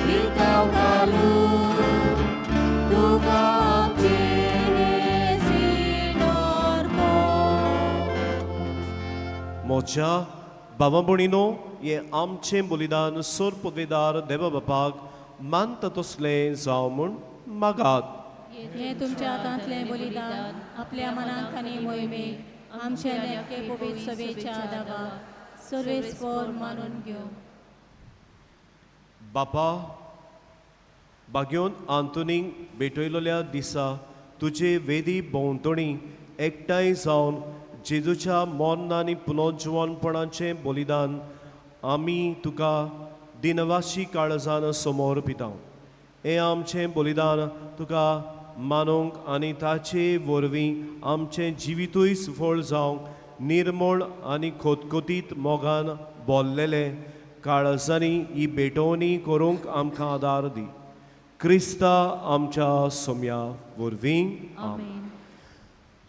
दिता घालू तुका आमचें हें सिनारपण. म्हज्या भावा भयणीनो, हें आमचें बलिदान सोर पदवेदार देवा बापाक मानता तसलें जावं म्हूण मागात. हें तुमच्या हातांतलें बलिदान आपल्या मनाक आनी मोहिमेक आमचे नेमके पवित्र सभेच्या दावाक सर्वेस्पर मानून घेवं. बापा, बाग्योन आंतोनीक भेटयलेल्या दिसा तुजे वेदी भोंवतणी एकठांय जावन जेजूच्या मर्ण आनी पुनर्जिवनपणाचें बलिदान आमी तुका दिनवाशी काळजान समोर पिता. हें आमचें बलिदान तुका मानूंक आनी ताचे वरवीं आमचें जिवितूय सुफळ जावंक निर्मळ आनी खोतखोतीत मोगान बोल्लेले काळजांनी ही भेटवणी करूंक आमकां आदार दी. क्रिस्ता आमच्या सोम्या वरवीं. आमेन.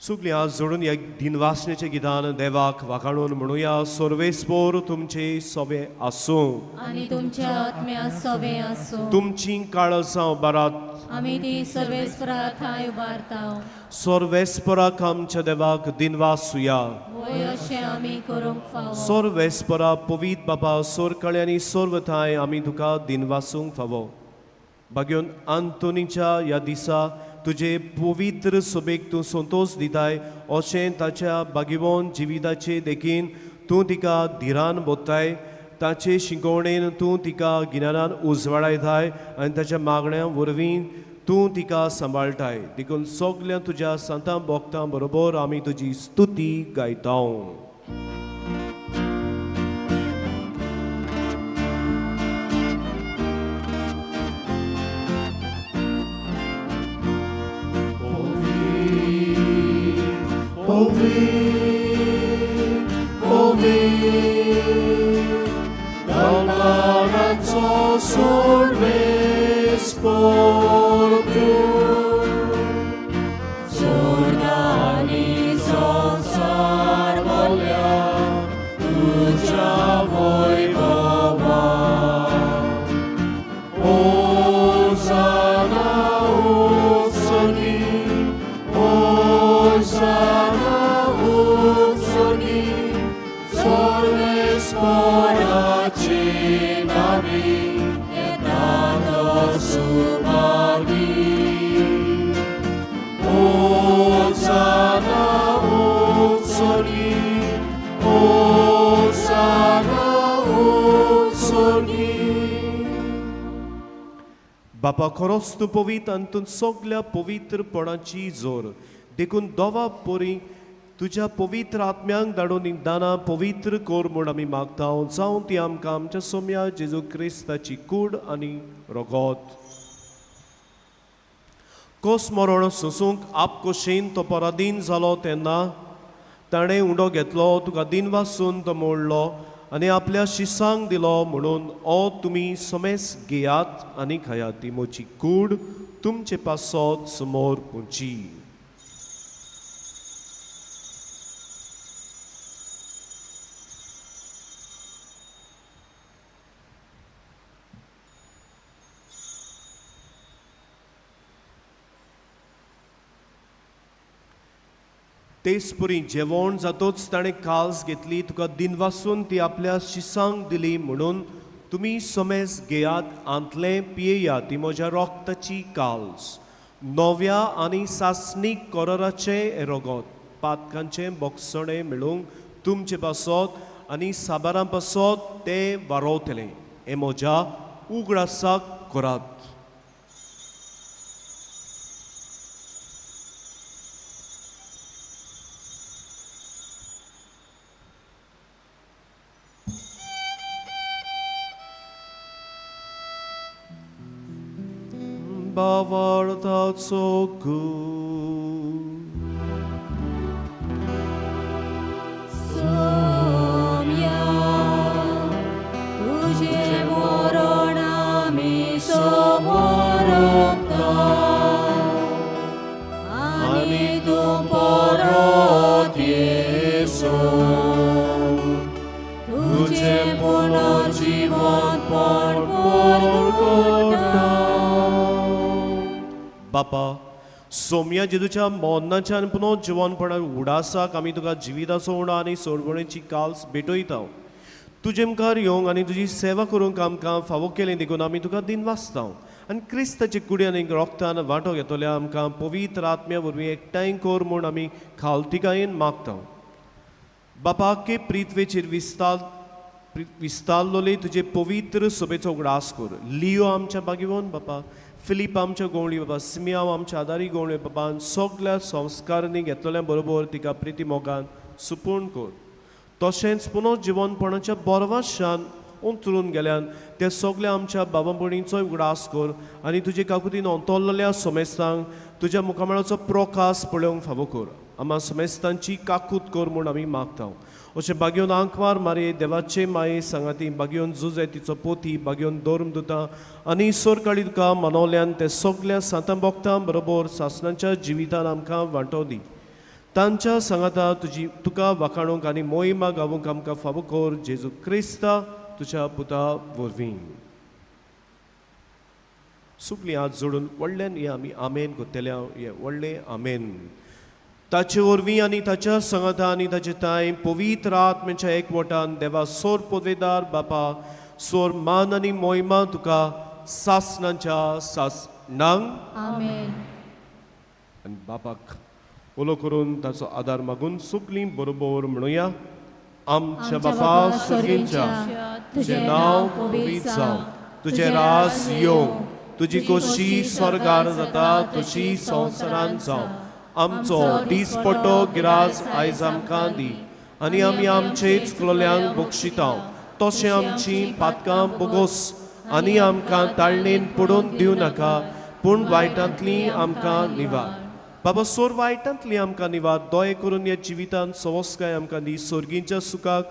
सगळीं हात जोडून ह्या दिनवासनेच्या गितान देवाक वाखाणून म्हणुया. सर्वेस्पोर तुमचे सोबे आसूं आनी तुमच्या आत्म्या सोबे आसूं. तुमची काळजां उबारात. आमी ती सर्वेस्परा थांय उबारता. सर्वेस्पराक आमच्या देवाक दिनवासुया. वय अशें आमी करूंक फावो. सर्वेस्परा पवीत बाबा, सोरकळे आनी सर्व थांय आमी तुका दिनवासूंक फावो. बागेवन आंतोनीच्या ह्या दिसा तुजे पवित्र सभेक तूं संतोश दिताय अशें ताच्या बागेवन जिविताचे देखीन तूं तिका धिरान बोत्ताय. ताचे शिकोवणेन तूं तिका गिन्यानान उजवाडायताय आनी ताच्या मागण्या वरवीं तूं तिका सांबाळटाय. देखून सगल्या तुज्या सांतां भोक्तां बरोबर आमी तुजी स्तुती गायता. Ovi, dal sorves portu. सोर्गानी संवसार बोल्ल्या तुझ्या वैभवा. होसाना उत्सर्गी, होसाना उत्सर्गी, सर्वेस्पराक. येता तो सुभागी. ओसाना उत्सर्गी, ओसाना उत्सर्गी. बापा खरोच तूं पवित्र आनी तूं सगल्या पवित्रपणाची जोर, देखून दोवा पोरी तुज्या पवित्र आत्म्यांक धाडून ही दानां पवित्र कर म्हूण आमी मागता. जावं ती आमकां आमच्या सोम्या जेजू क्रिस्ताची कूड आनी रगत. कोस मरण सोसूंक आपकोशेन तो पराधीन जालो तेन्ना ताणें उंडो घेतलो, तुका दिन वासून तो मोडलो आनी आपल्या शिसांक दिलो म्हणून, ओ तुमी समेस घेयात आनी खायात, ती म्हजी कूड तुमचे पासत समोर पुंची. तेच पुरी जेवण जातोच ताणें काल्स घेतली, तुका दिनवासून ती आपल्या शिसांक दिली म्हणून, तुमी समेस घेयात आंतलें पियेयात, ती म्हज्या रोगताची काल्स, नव्या आनी सासणीक कोरराचें रगत, पातकांचें बोगसणें मेळूंक तुमचे पासत आनी साबारां पासत तें वारोवतलें. हें म्हज्या उगडासाक करात. बावळताचो सोम्या तुजें मरण आमी समोरता आनी तूं परत येसो, तुजें पुनर्जिवंतपण परगटा. बापा सोम्या जेजूच्या मरणाच्या आनी पुनः जिवनपणाक उडासाक आमी तुका जिविताचो उणो आनी सोडवणेची काल्स भेटयता. तुजे मुखार येवंक आनी तुजी सेवा करूंक आमकां फावो केली देखून आमी तुका दिनवासता आनी क्रिस्ताचे कुडी आनी रोगतान वांटो घेतल्या आमकां पवित्र आत्म्या वरवीं एकठांय कर म्हूण आमी खालतिकायेन मागता. बापा के प्रिथवेचेर विस्तारलोले तुजे पवित्र सभेचो उगडास कर. लियो आमच्या बागेवन बापा, फिलीप आमच्या गोवळी बाबा, सिमियाव आमच्या आदारी गोवळी बाबा, आनी सगल्या संस्कारांनी घेतलेल्या बरोबर तिका प्रिती मोगान सुपूर्ण कर. तशेंच पुनः जिवनपणाच्या बोरवाशान उतरून गेल्यान ते सगल्या आमच्या बाबा भयणींचोय उगडास कर आनी तुजे काकुतीन अंतरलेल्या समेस्तांक तुज्या मुखामळाचो प्रकाश पळोवंक फावो कर. आमा समेस्तांची काकूत कर म्हूण आमी मागता. अशें बागेवन आंकवार मारये देवाचे माये सांगाती, बागेवन जुजे तिचो पोती, बागेवन धर्म दुता आनी सोरकाळी तुका मनवल्यान ते सगल्या सांतां भोगतां बरोबर सासणाच्या जिवितान आमकां वांटो दी. तांच्या सांगाता तुजी तुका वाखाणूंक आनी मोहिमा गावूंक आमकां फावो कर, जेजू क्रिस्ता तुज्या पुता वरवीं. सुकली हात जोडून व्हडल्यान हे आमी आमेन कोत्तल्या. हे व्हडलें आमेन. ताचे वरवीं आनी ताच्या सांगाता आनी ताचे तांय पवित्र आत्म्याच्या एकवटान देवा सोर पदवेदार बापा सोर मान आनी मोहिमा तुका सासणाच्या सासणांक. आमेन. आनी बापाक उलो करून ताचो आदार मागून सगळीं बरोबर म्हणुया. आमच्या बापा सर्गींच्या, तुजें नांव पवित्र जावं, तुजें राज येवं, तुजी खोशी स्वर्गार जाता तशी संवसारांत जावं. आमचो दीसपट्टो गिरास आयज आमकां दी आनी आमी आमचे चुकलोल्यांक बक्षिता तशें आमची पातकां बोगोस आनी आमकां ताळणेन पडून दिवं नाका, पूण वायटांतली आमकां निवार. बाबा सोर वायटांतली आमकां निवार. दये करून ह्या जिवितांत सवस्काय आमकां दी, सोर्गींच्या सुखाक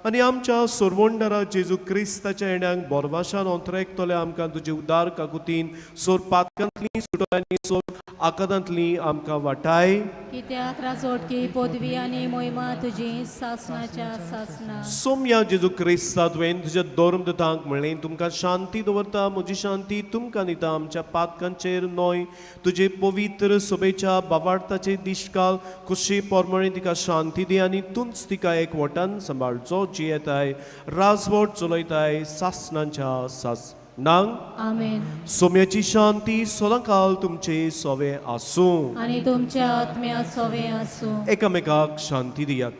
आनी आमच्या सोरवंडरा जेजू क्रिस्ताच्या येण्याक बोरवाशान अंतरेकतले आमकां तुजे उदार काकुतीन सोर पातकांतली सुटो आनी सोर आकादांतली आमकां वाटाय. कित्याक राजवटकी पदवी आनी मोहिमा तुजी सासणाच्या सासणा. सोम्या जेजू क्रिस्ता, तुवें तुज्या धर्म दुतांक म्हणलें, तुमकां शांती दवरता, म्हजी शांती तुमकां दिता. आमच्या पातकांचेर न्हय, तुजे पवित्र सभेच्या बावार्थाचे दिशकाल कुशी पोरमणे तिका शांती दी आनी तूंच तिका एक वटान सांबाळ, जो जियेताय राजवट चलयताय सासणांच्या सासणांक. आमेन. सोम्याची शांती सदांकाल तुमचे सोवे आसूं. आनी तुमच्या आत्म्या सोवे आसूं. एकामेकाक शांती दियात.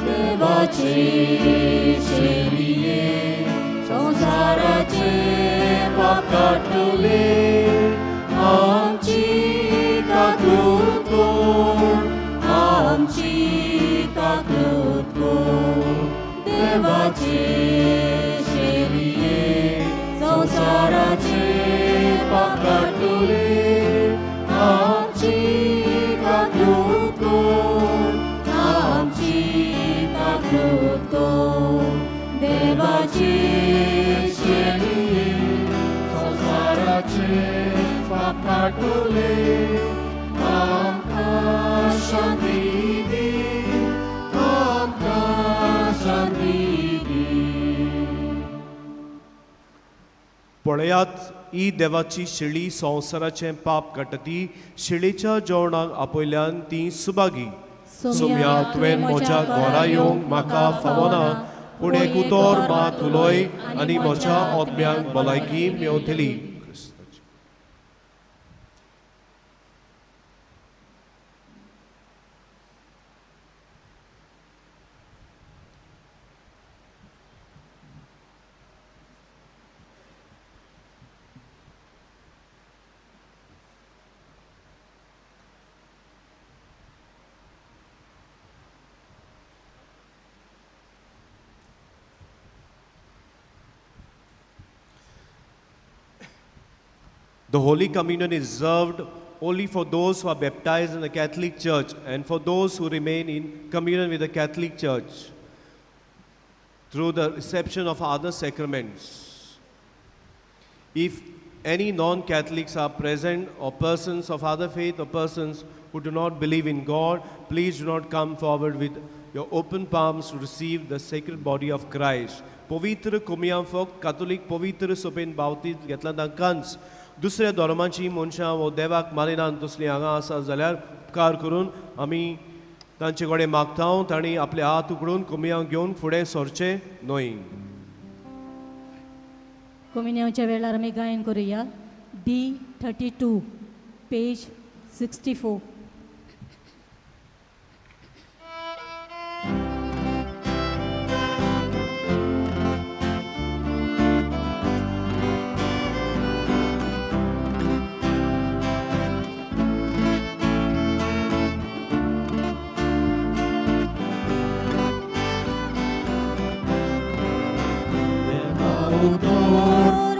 देवाची शेलिये संवसाराचे पाप काडटले, आमची काकूत कोर, आमची काकूत कोर. देवाची शेलिये संवसाराचे पाप काडटले, आमची काकूत कोर, आमची काकूत कोर. देवाची शेलिये संवसाराचे पाप काडटले, आमकां शांती दी, आमकां शांती दी. पळयात ही देवाची शेळी संवसाराचें पाप काडटा. ती शेळीच्या जेवणाक आपयल्यान ती सुभागी. सोम्या, तुवें म्हज्या घरा येवंक म्हाका फावना, पूण एक उतर मात उलय आनी म्हज्या आत्म्यांक भलायकी मेवतली. The Holy Communion is served only for those who are baptized in the Catholic Church and for those who remain in communion with the Catholic Church through the reception of other sacraments. If any non Catholics are present, or persons of other faith, or persons who do not believe in God, please do not come forward with your open palms to receive the sacred body of Christ. पवित्र कुमया फक्त कातोलीक पवित्र सभेन बावतीज घेतला तांकांच. दुसऱ्या धर्माची मनशां वो देवाक मानिनात तसलीं हांगा आसा जाल्यार उपकार करून आमी तांचे कडेन मागता, तांणी आपले हात उगडून कुमयांव घेवन फुडें सरचें न्हय. कोमिन्यांवच्या वेळार आमी गायन करुया D 32, page 64.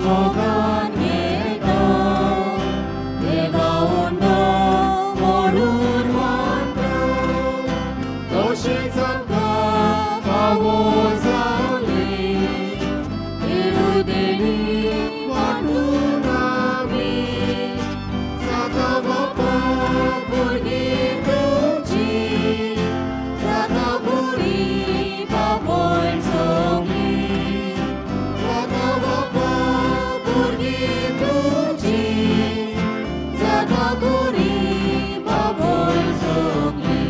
मोगान येता, देवा उंडो मोडून मानता, तशेंच आमकां फावो जालें इरुदेणी वांटून आमी जाता बापा भुरगीं तुजी, जाता बुरी बाबोय सगळीं, जाता बापा भुरगीं तुजी, जाता बुरी बाबोय सगळीं.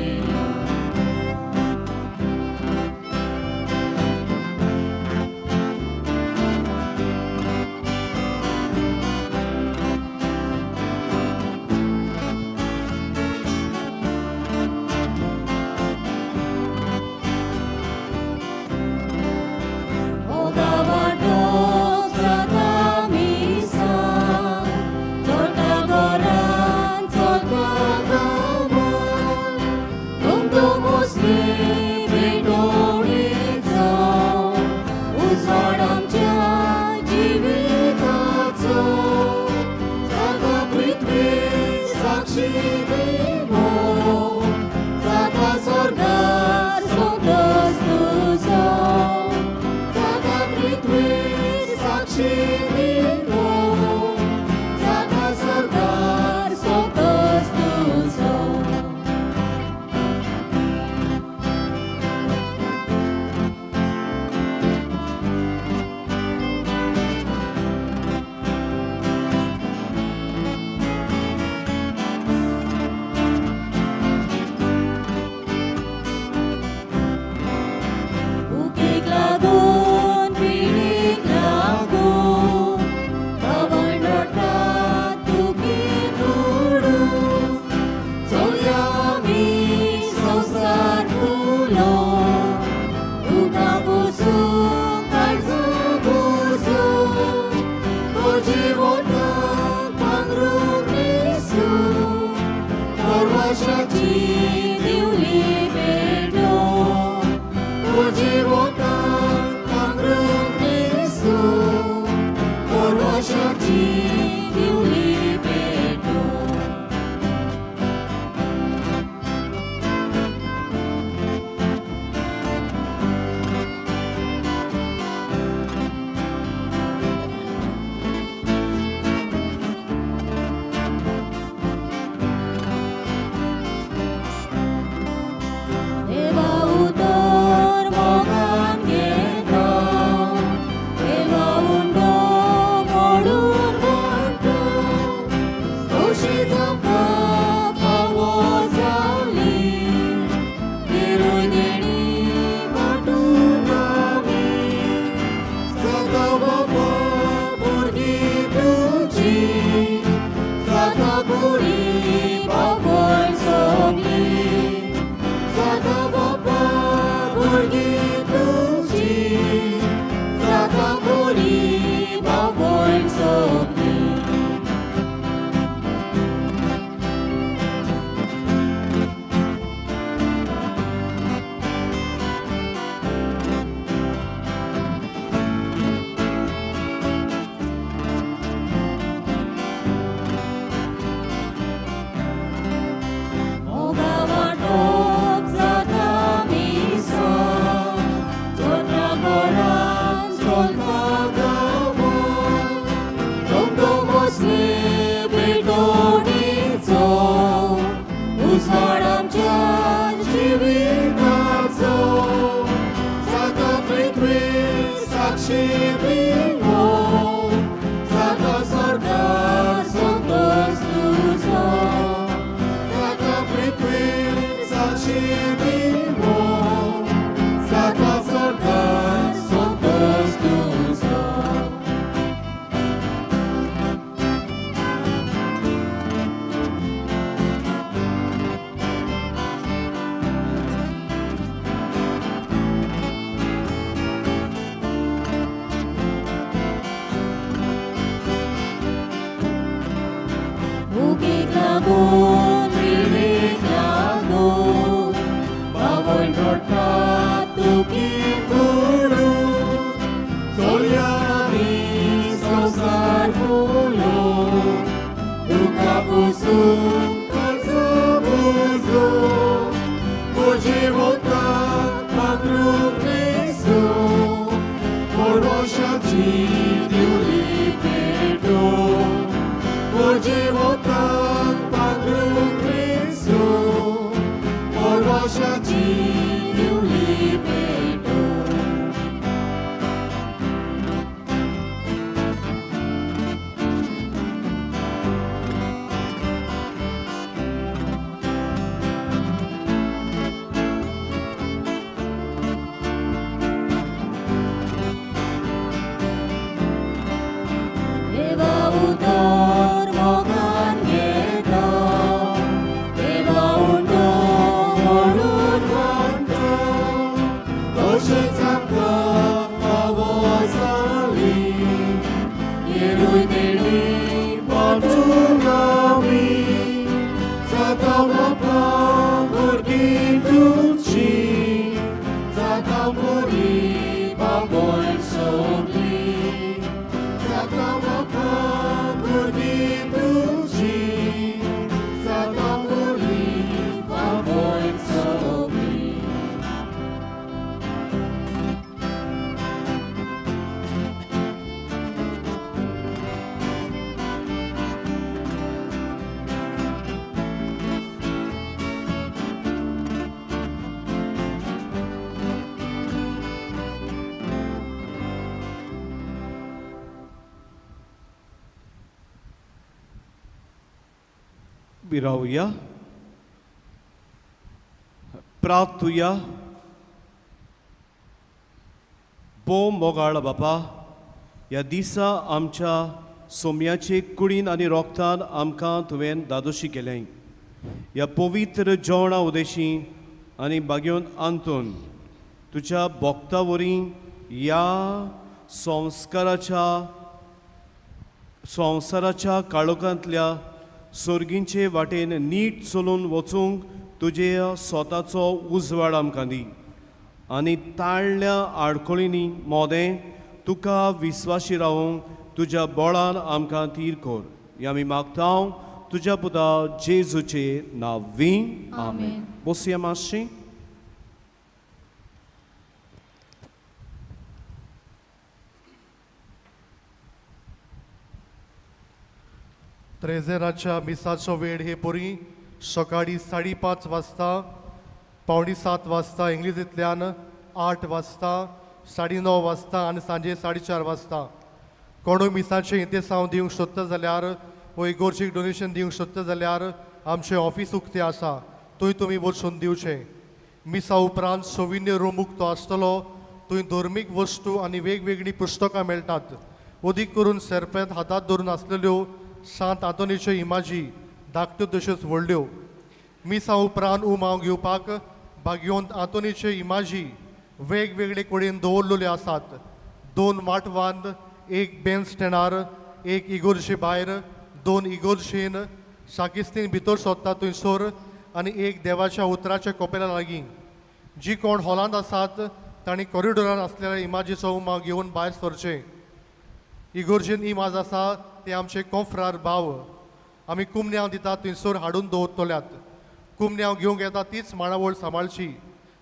मोगा वांटो जाता मिसां, चोरता घरान, चोरता गांवान, तुमकां मुस्ली भेटवणेचो उजवाड आमच्या जिविताचो, जाता पृथ्वी साक्षी दिवो, जाता स्वर्गार संतोस तुजो, जाता पृथ्वी साक्षी दिवो, जाता स्वर्गार संतोस तुजो. कोळशाची दिवली पेटो तुजी वतान पांगरूंक न्हेसू कोळशाची दिवली पेटो. देवा उतर मोगान घेता, देवा उंडो मोडून म्हणटा, खोशी जावपाक फावो जाली, निरूय देणी वांटून आमी. जाता बाबा भुरगीं तुजी, जाता बरी बाबय सगलीं, जाता बाबा भुरगीं तुजी, जाता बरी बाबय सगलीं. मोगा वांटोप जाता मिसां, चोत्र घरान चलता गांवां, धमधमोसले भेटवणीचो, उजवाड आमच्या जिविताचो, जाता पृथ्वीर साक्षी दिवो, जाता स्वर्गार संतोष तुजो, जाता पृथ्वीर साक्षी दिवो, जाता स्वर्गार संतोष तुजो. भुकेक लागून पिडेक लागून बावय रडटात तुकी पडून चोलया आमी संवसार फुलोवन, दुकां पुसून काळजां बुजोवन, तुजी वतान पांगरूंक न्हेसू, कोळशाची दिवली पेटोवन, तुजी वतान पांगरूंक न्हेसू, कोळशाची दिवली पेटोवन. देवा उतर मोगान घेता, देवा उंडो मोडून म्हणटा, तशेंच आमकां फावो जाली, निरूय देणी वांटून आमी. जाता बाबा भुरगीं तुजी, जाता बरी बाबय सगलीं, जाता बाबा भुरगीं तुजी, जाता बरी बाबय सगलीं. विरावया, प्रार्थुया. भोव मोगाळ बापा, ह्या दिसा आमच्या सोम्याचे कुडीन आनी रोगतान आमकां तुवें दादोशी केलें. ह्या पवित्र जेवणा उदेशी आनी बागेवन आंतून तुज्या भोक्ता वरी ह्या संस्काराच्या संवसाराच्या काळोखांतल्या सोर्गींचे वाटेन नीट चलून वचूंक तुजे स्वताचो उजवाड आमकां दी आनी ताळल्या आडखळींनी मोदें तुका विस्वाशी रावूंक तुज्या बळान आमकां तीर कर. हें आमी मागता तुज्या पुता जेजूचे नांवी, आमेन. बसया मातशी. त्रेझेराच्या मिसाचो वेळ हे परी सकाळी 5:30 वाजता, 6:45 वाजता इंग्लिजींतल्यान, 8 वाजता, 9:30 वाजता आनी सांजे 4:30 वाजता. कोणूय मिसाचें इंतेसांव दिवंक सोदता जाल्यार वो इगोर्जीक डोनेशन दिवंक सोदता जाल्यार आमचें ऑफीस उक्तें आसा, थंय तुमी वचून दिवचें. मिसा उपरांत सोविन्य रूम उक्तो आसतलो, थंय धर्मीक वस्तू आनी वेगवेगळीं पुस्तकां मेळटात. अदीक करून serpent हातांत धरून आसलेल्यो सांत आंतोनीच्यो इमाजी धाकट्यो तश्योच व्हडल्यो. मिसा उपरांत उमाव घेवपाक भाग्योंत आंतोनीच्यो इमाजी वेगवेगळे कडेन दवरलेल्यो आसात. 2 माटवांत, 1 बेंच स्टँडार, 1 इगोर्जे भायर, 2 इगोर्जेन साकिस्तीन भितर सोदता थंयसर आनी 1 देवाच्या उतराच्या कोपेला लागीं. जी कोण हॉलांत आसात तांणी कॉरिडोरान आसलेल्या इमाजीचो उमाव घेवन भायर सरचें. इगोर्जेन इमाज आसा ते आमचे कोंफ्रार भाव आमी कुमन्यांव दितात थंयसर हाडून दवरतल्यात. कुमन्यांव घेवंक येता तीच माणावळ सांबाळची.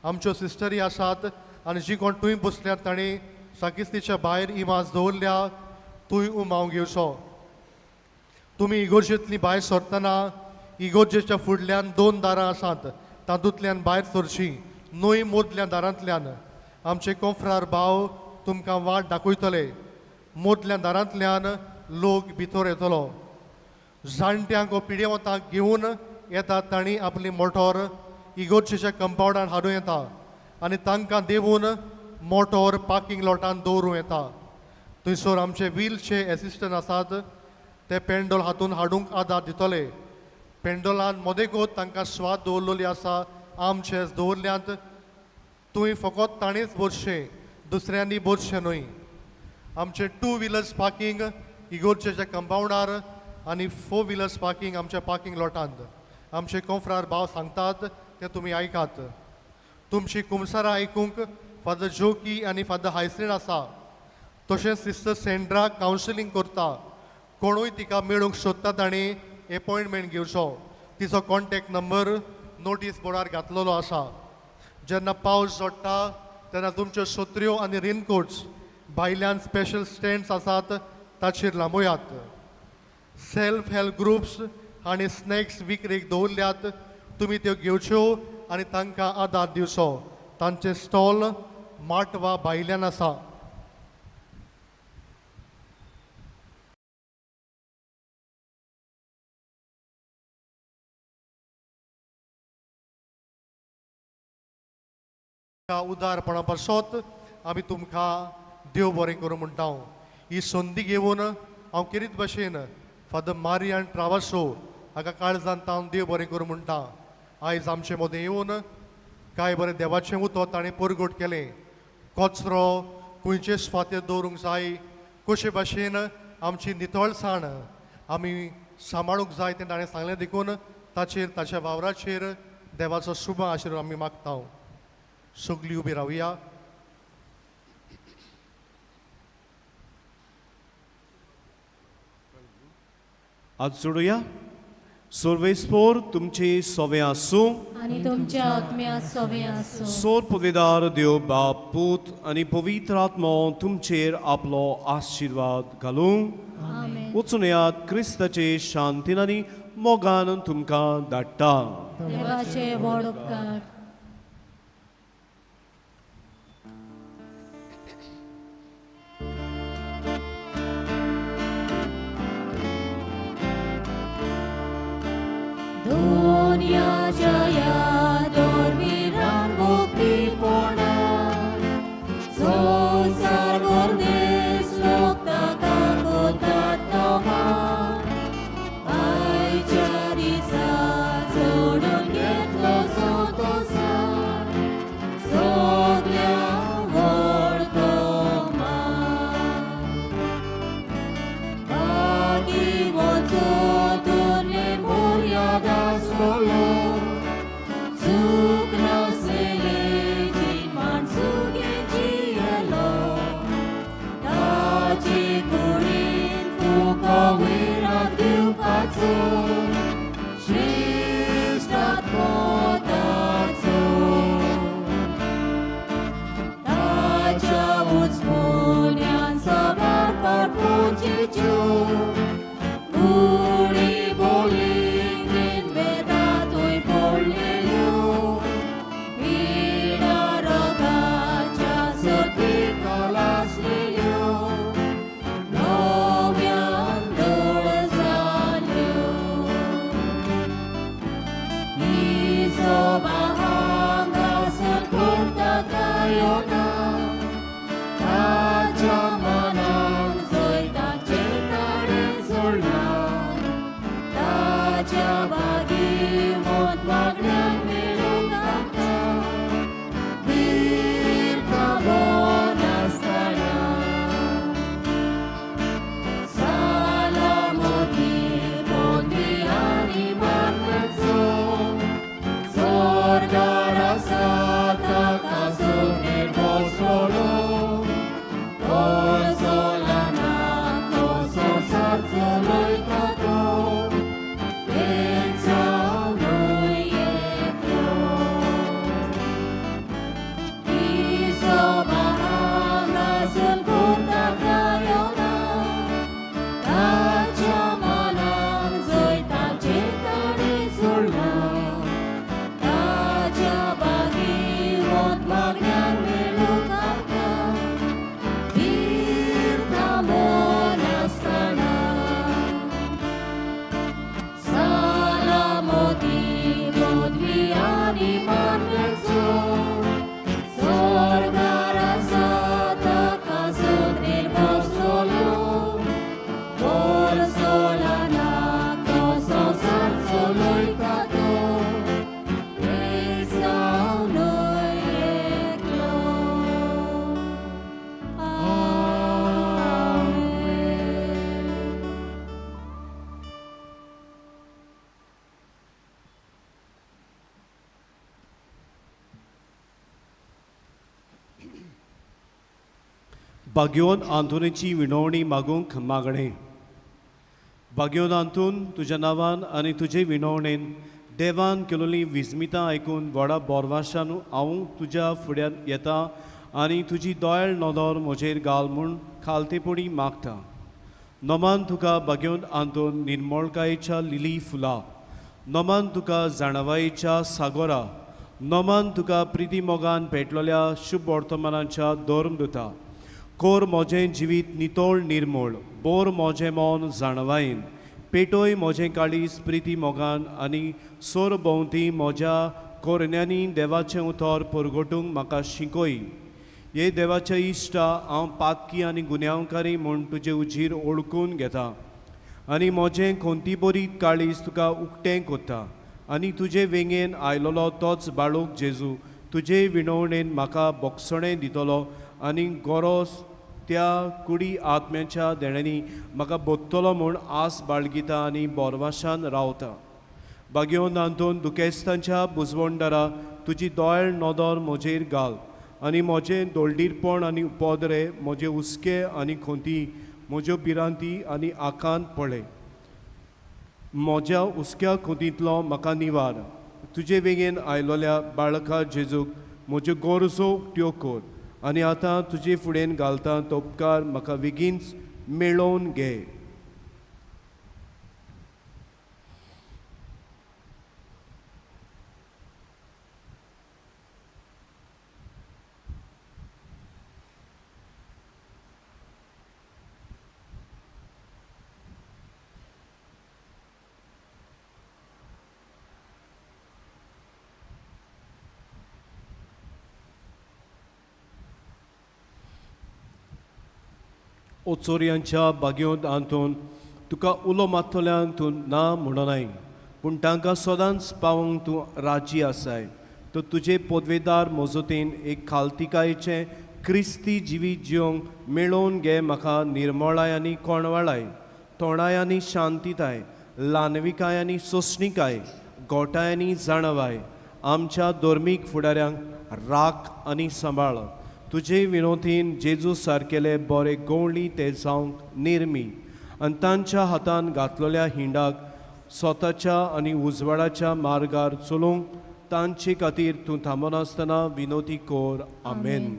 आमच्यो सिस्टरी आसात आनी जी कोण थंय बसल्यात तांणी साकिस्तीच्या भायर इमाज दवरल्या थंय उमाव घेवचो. तुमी इगोर्जेंतली भायर सरतना इगोर्जेच्या फुडल्यान 2 दारां आसात, तातूंतल्यान भायर सरची, न्हय मदल्या दारांतल्यान. आमचे कोंफ्रार भाव तुमकां वाट दाखयतले. मदल्या दारांतल्यान लोक भितर येतलो. जाणट्यांक वो पिडेवतांक घेवन येतात तांणी आपली मोटोर इगोर्जेच्या कंपावंडान हाडूं येता आनी तांकां देवून मोटोर पार्किंग लॉटान दवरूं येता. थंयसर आमचे व्हीलचे एसिस्टंट आसात, ते पेंडोल हातून हाडूंक आदार दितले. पेंडोलान मदेगोत तांकां स्वाद दवरलेली आसा, आमचे दवरल्यात. तुवें फकत ताणेंच बसचें, दुसऱ्यांनी बसचें न्हय. आमचें 2 व्हिलर्स पार्किंग इगोर्जेच्या कंपावंडार आनी 4 व्हिलर्स पार्किंग आमच्या पार्किंग लॉटांत. आमचे कोंफ्रार भाव सांगतात ते तुमी आयकात. तुमची कुमसारां आयकूंक फादर जोकी आनी फादर हायस्रीन आसा. तशेंच सिस्टर सेंड्रा कावन्सिलींग करता. कोणूय तिका मेळूंक सोदता ताणें एपॉयंटमेंट घेवचो. तिचो कॉन्टेक्ट नंबर नोटीस बोर्डार घातलेलो आसा. जेन्ना पावस जोडटा तेन्ना तुमच्यो सत्र्यो आनी रेनकोट्स भायल्यान स्पेशल स्टँड्स आसात ताचेर लांबोयात. सेल्फ हेल्प ग्रुप्स आनी स्नॅक्स विक्रेक दवरल्यात, तुमी त्यो घेवच्यो आनी तांकां आदार दिवचो. तांचे स्टॉल माटवा भायल्यान आसा. उदारपणा पासत आमी तुमकां देव बरें करूं म्हणटा. ही संदी घेवन हांव खेरीत भशेन फादर मारियान ट्रावासो हाका काळजान तावन देव बरें करूं म्हणटा. आयज आमचे मदें येवन कांय बरें देवाचें उतर ताणें परगट केलें. कचरो खंयचे सुवातेर दवरूंक जाय, कशे भाशेन आमची नितळसाण आमी सांबाळूंक जाय तें ताणें सांगलें. देखून ताचेर ताच्या वावराचेर देवाचो शुभ आशिर्वाद आमी मागता. सगळीं उबी रावया. आज जोडुया. सर्वेस्पोर तुमचे सोवे आसूं आनी तुमच्या आत्म्या सोवे आसूं. सोर पविदार देव बाप पूत आनी पवित्र आत्मो तुमचेर आपलो आशिर्वाद घालूं. आमेन. वचून येयात, क्रिस्ताचे शांतीन आनी मोगान तुमकां धाडटा. देवाचे व्हड उपकार. दुनिया जया दोरवीरान मुक्तीपणा संवसार भर लोक ताका कोतात नोमा आयच्या दिसा जोडून घेतलो संतोषान सगल्या व्हड तो मान बाकी वचून तुरले. इमानुएलचो स्वर्गार आसा ताका सुद्रीर बसलोलो बोरसोला ना तो संवसार चलयता तो क्रिस्तांव न्हय एकलो. आमेन. बाग्योन आंतोनीची विनवणी मागूंक मागणें. बाग्योन आंतून, तुज्या नांवान आनी तुजे विनवणेन देवान केलोलीं विस्मितां आयकून व्हडा बोरवाशान हांव तुज्या फुड्यान येता आनी तुजी दोयाळ नदर म्हजेर घाल म्हूण खालतेपणी मागता. नमान तुका बाग्योन आंतोन, निर्मळकायेच्या लिली फुलां. नमान तुका जाणवायेच्या सागोरा. नमान तुका प्रिती मोगान पेटलोल्या शुभ वर्तमानाच्या धर्मदुता. कोर म्हजें जिवीत नितळ निर्मळ, बोर म्हजें मन जाणवायेन, पेटोय म्हजें काळीज प्रिती मोगान आनी सोर भोंवती म्हज्या कोरण्यांनी देवाचें उतर परगटूंक म्हाका शिकय. हे देवाच्या इश्टा, हांव पातकी आनी गुन्यांवकारी म्हूण तुजे उजीर ओळखून घेता आनी म्हजें कोंती बरी काळीज तुका उक्तें कोत्ता आनी तुजे वेंगेन आयलोलो तोच बाळूक जेजू तुजे विनवणेन म्हाका बोगसणें दितलो आनी गोरोस त्या कुडी आत्म्याच्या देण्यांनी म्हाका बोत्तलो म्हूण आस बाळगिता आनी बोरवाशान रावता. बागयोन आंतोन, दुखेस्तांच्या बुजवणदारा, तुजी दोळ नदर म्हजेर घाल आनी म्हजें दोळडीरपण आनी उपदरे, म्हजे हुस्के आनी खोंती, म्हज्यो भिरांती आनी आकांत पळय. म्हज्या हुस्क्या खोंतींतलो म्हाका निवार. तुजे वेगेन आयलोल्या बाळका जेजूक म्हज्यो गरजो उक्त्यो कर आनी आतां तुजे फुडेन घालता तो उपकार म्हाका बेगीनच मेळोवन घे. ओ चोरयांच्या बागयोंत आंतोन, तुका उलो मारतल्यांक तूं ना म्हणनाय, पूण तांकां सदांच पावोवंक तूं राजी आसाय. तर तुजे पदवेदार मजतीन एक खालतिकायेचें क्रिस्ती जिवीत जिवंक मेळोवन घे. म्हाका निर्मळाय आनी कोणवाळाय, तोणाय आनी शांतिताय, ल्हानविकाय आनी सोंसणिकाय, गोठाय आनी जाणवाय. आमच्या धर्मीक फुडाऱ्यांक राख आनी सांबाळ. तुजे विनोतीन जेजू सारकेले बरे गवळी ते जावंक निर्मी आनी तांच्या हातान घातलेल्या हिंडाक स्वताच्या आनी उजवाडाच्या मार्गार चलोवंक तांचे खातीर तूं थांबनासतना विनोती कर. आमेन.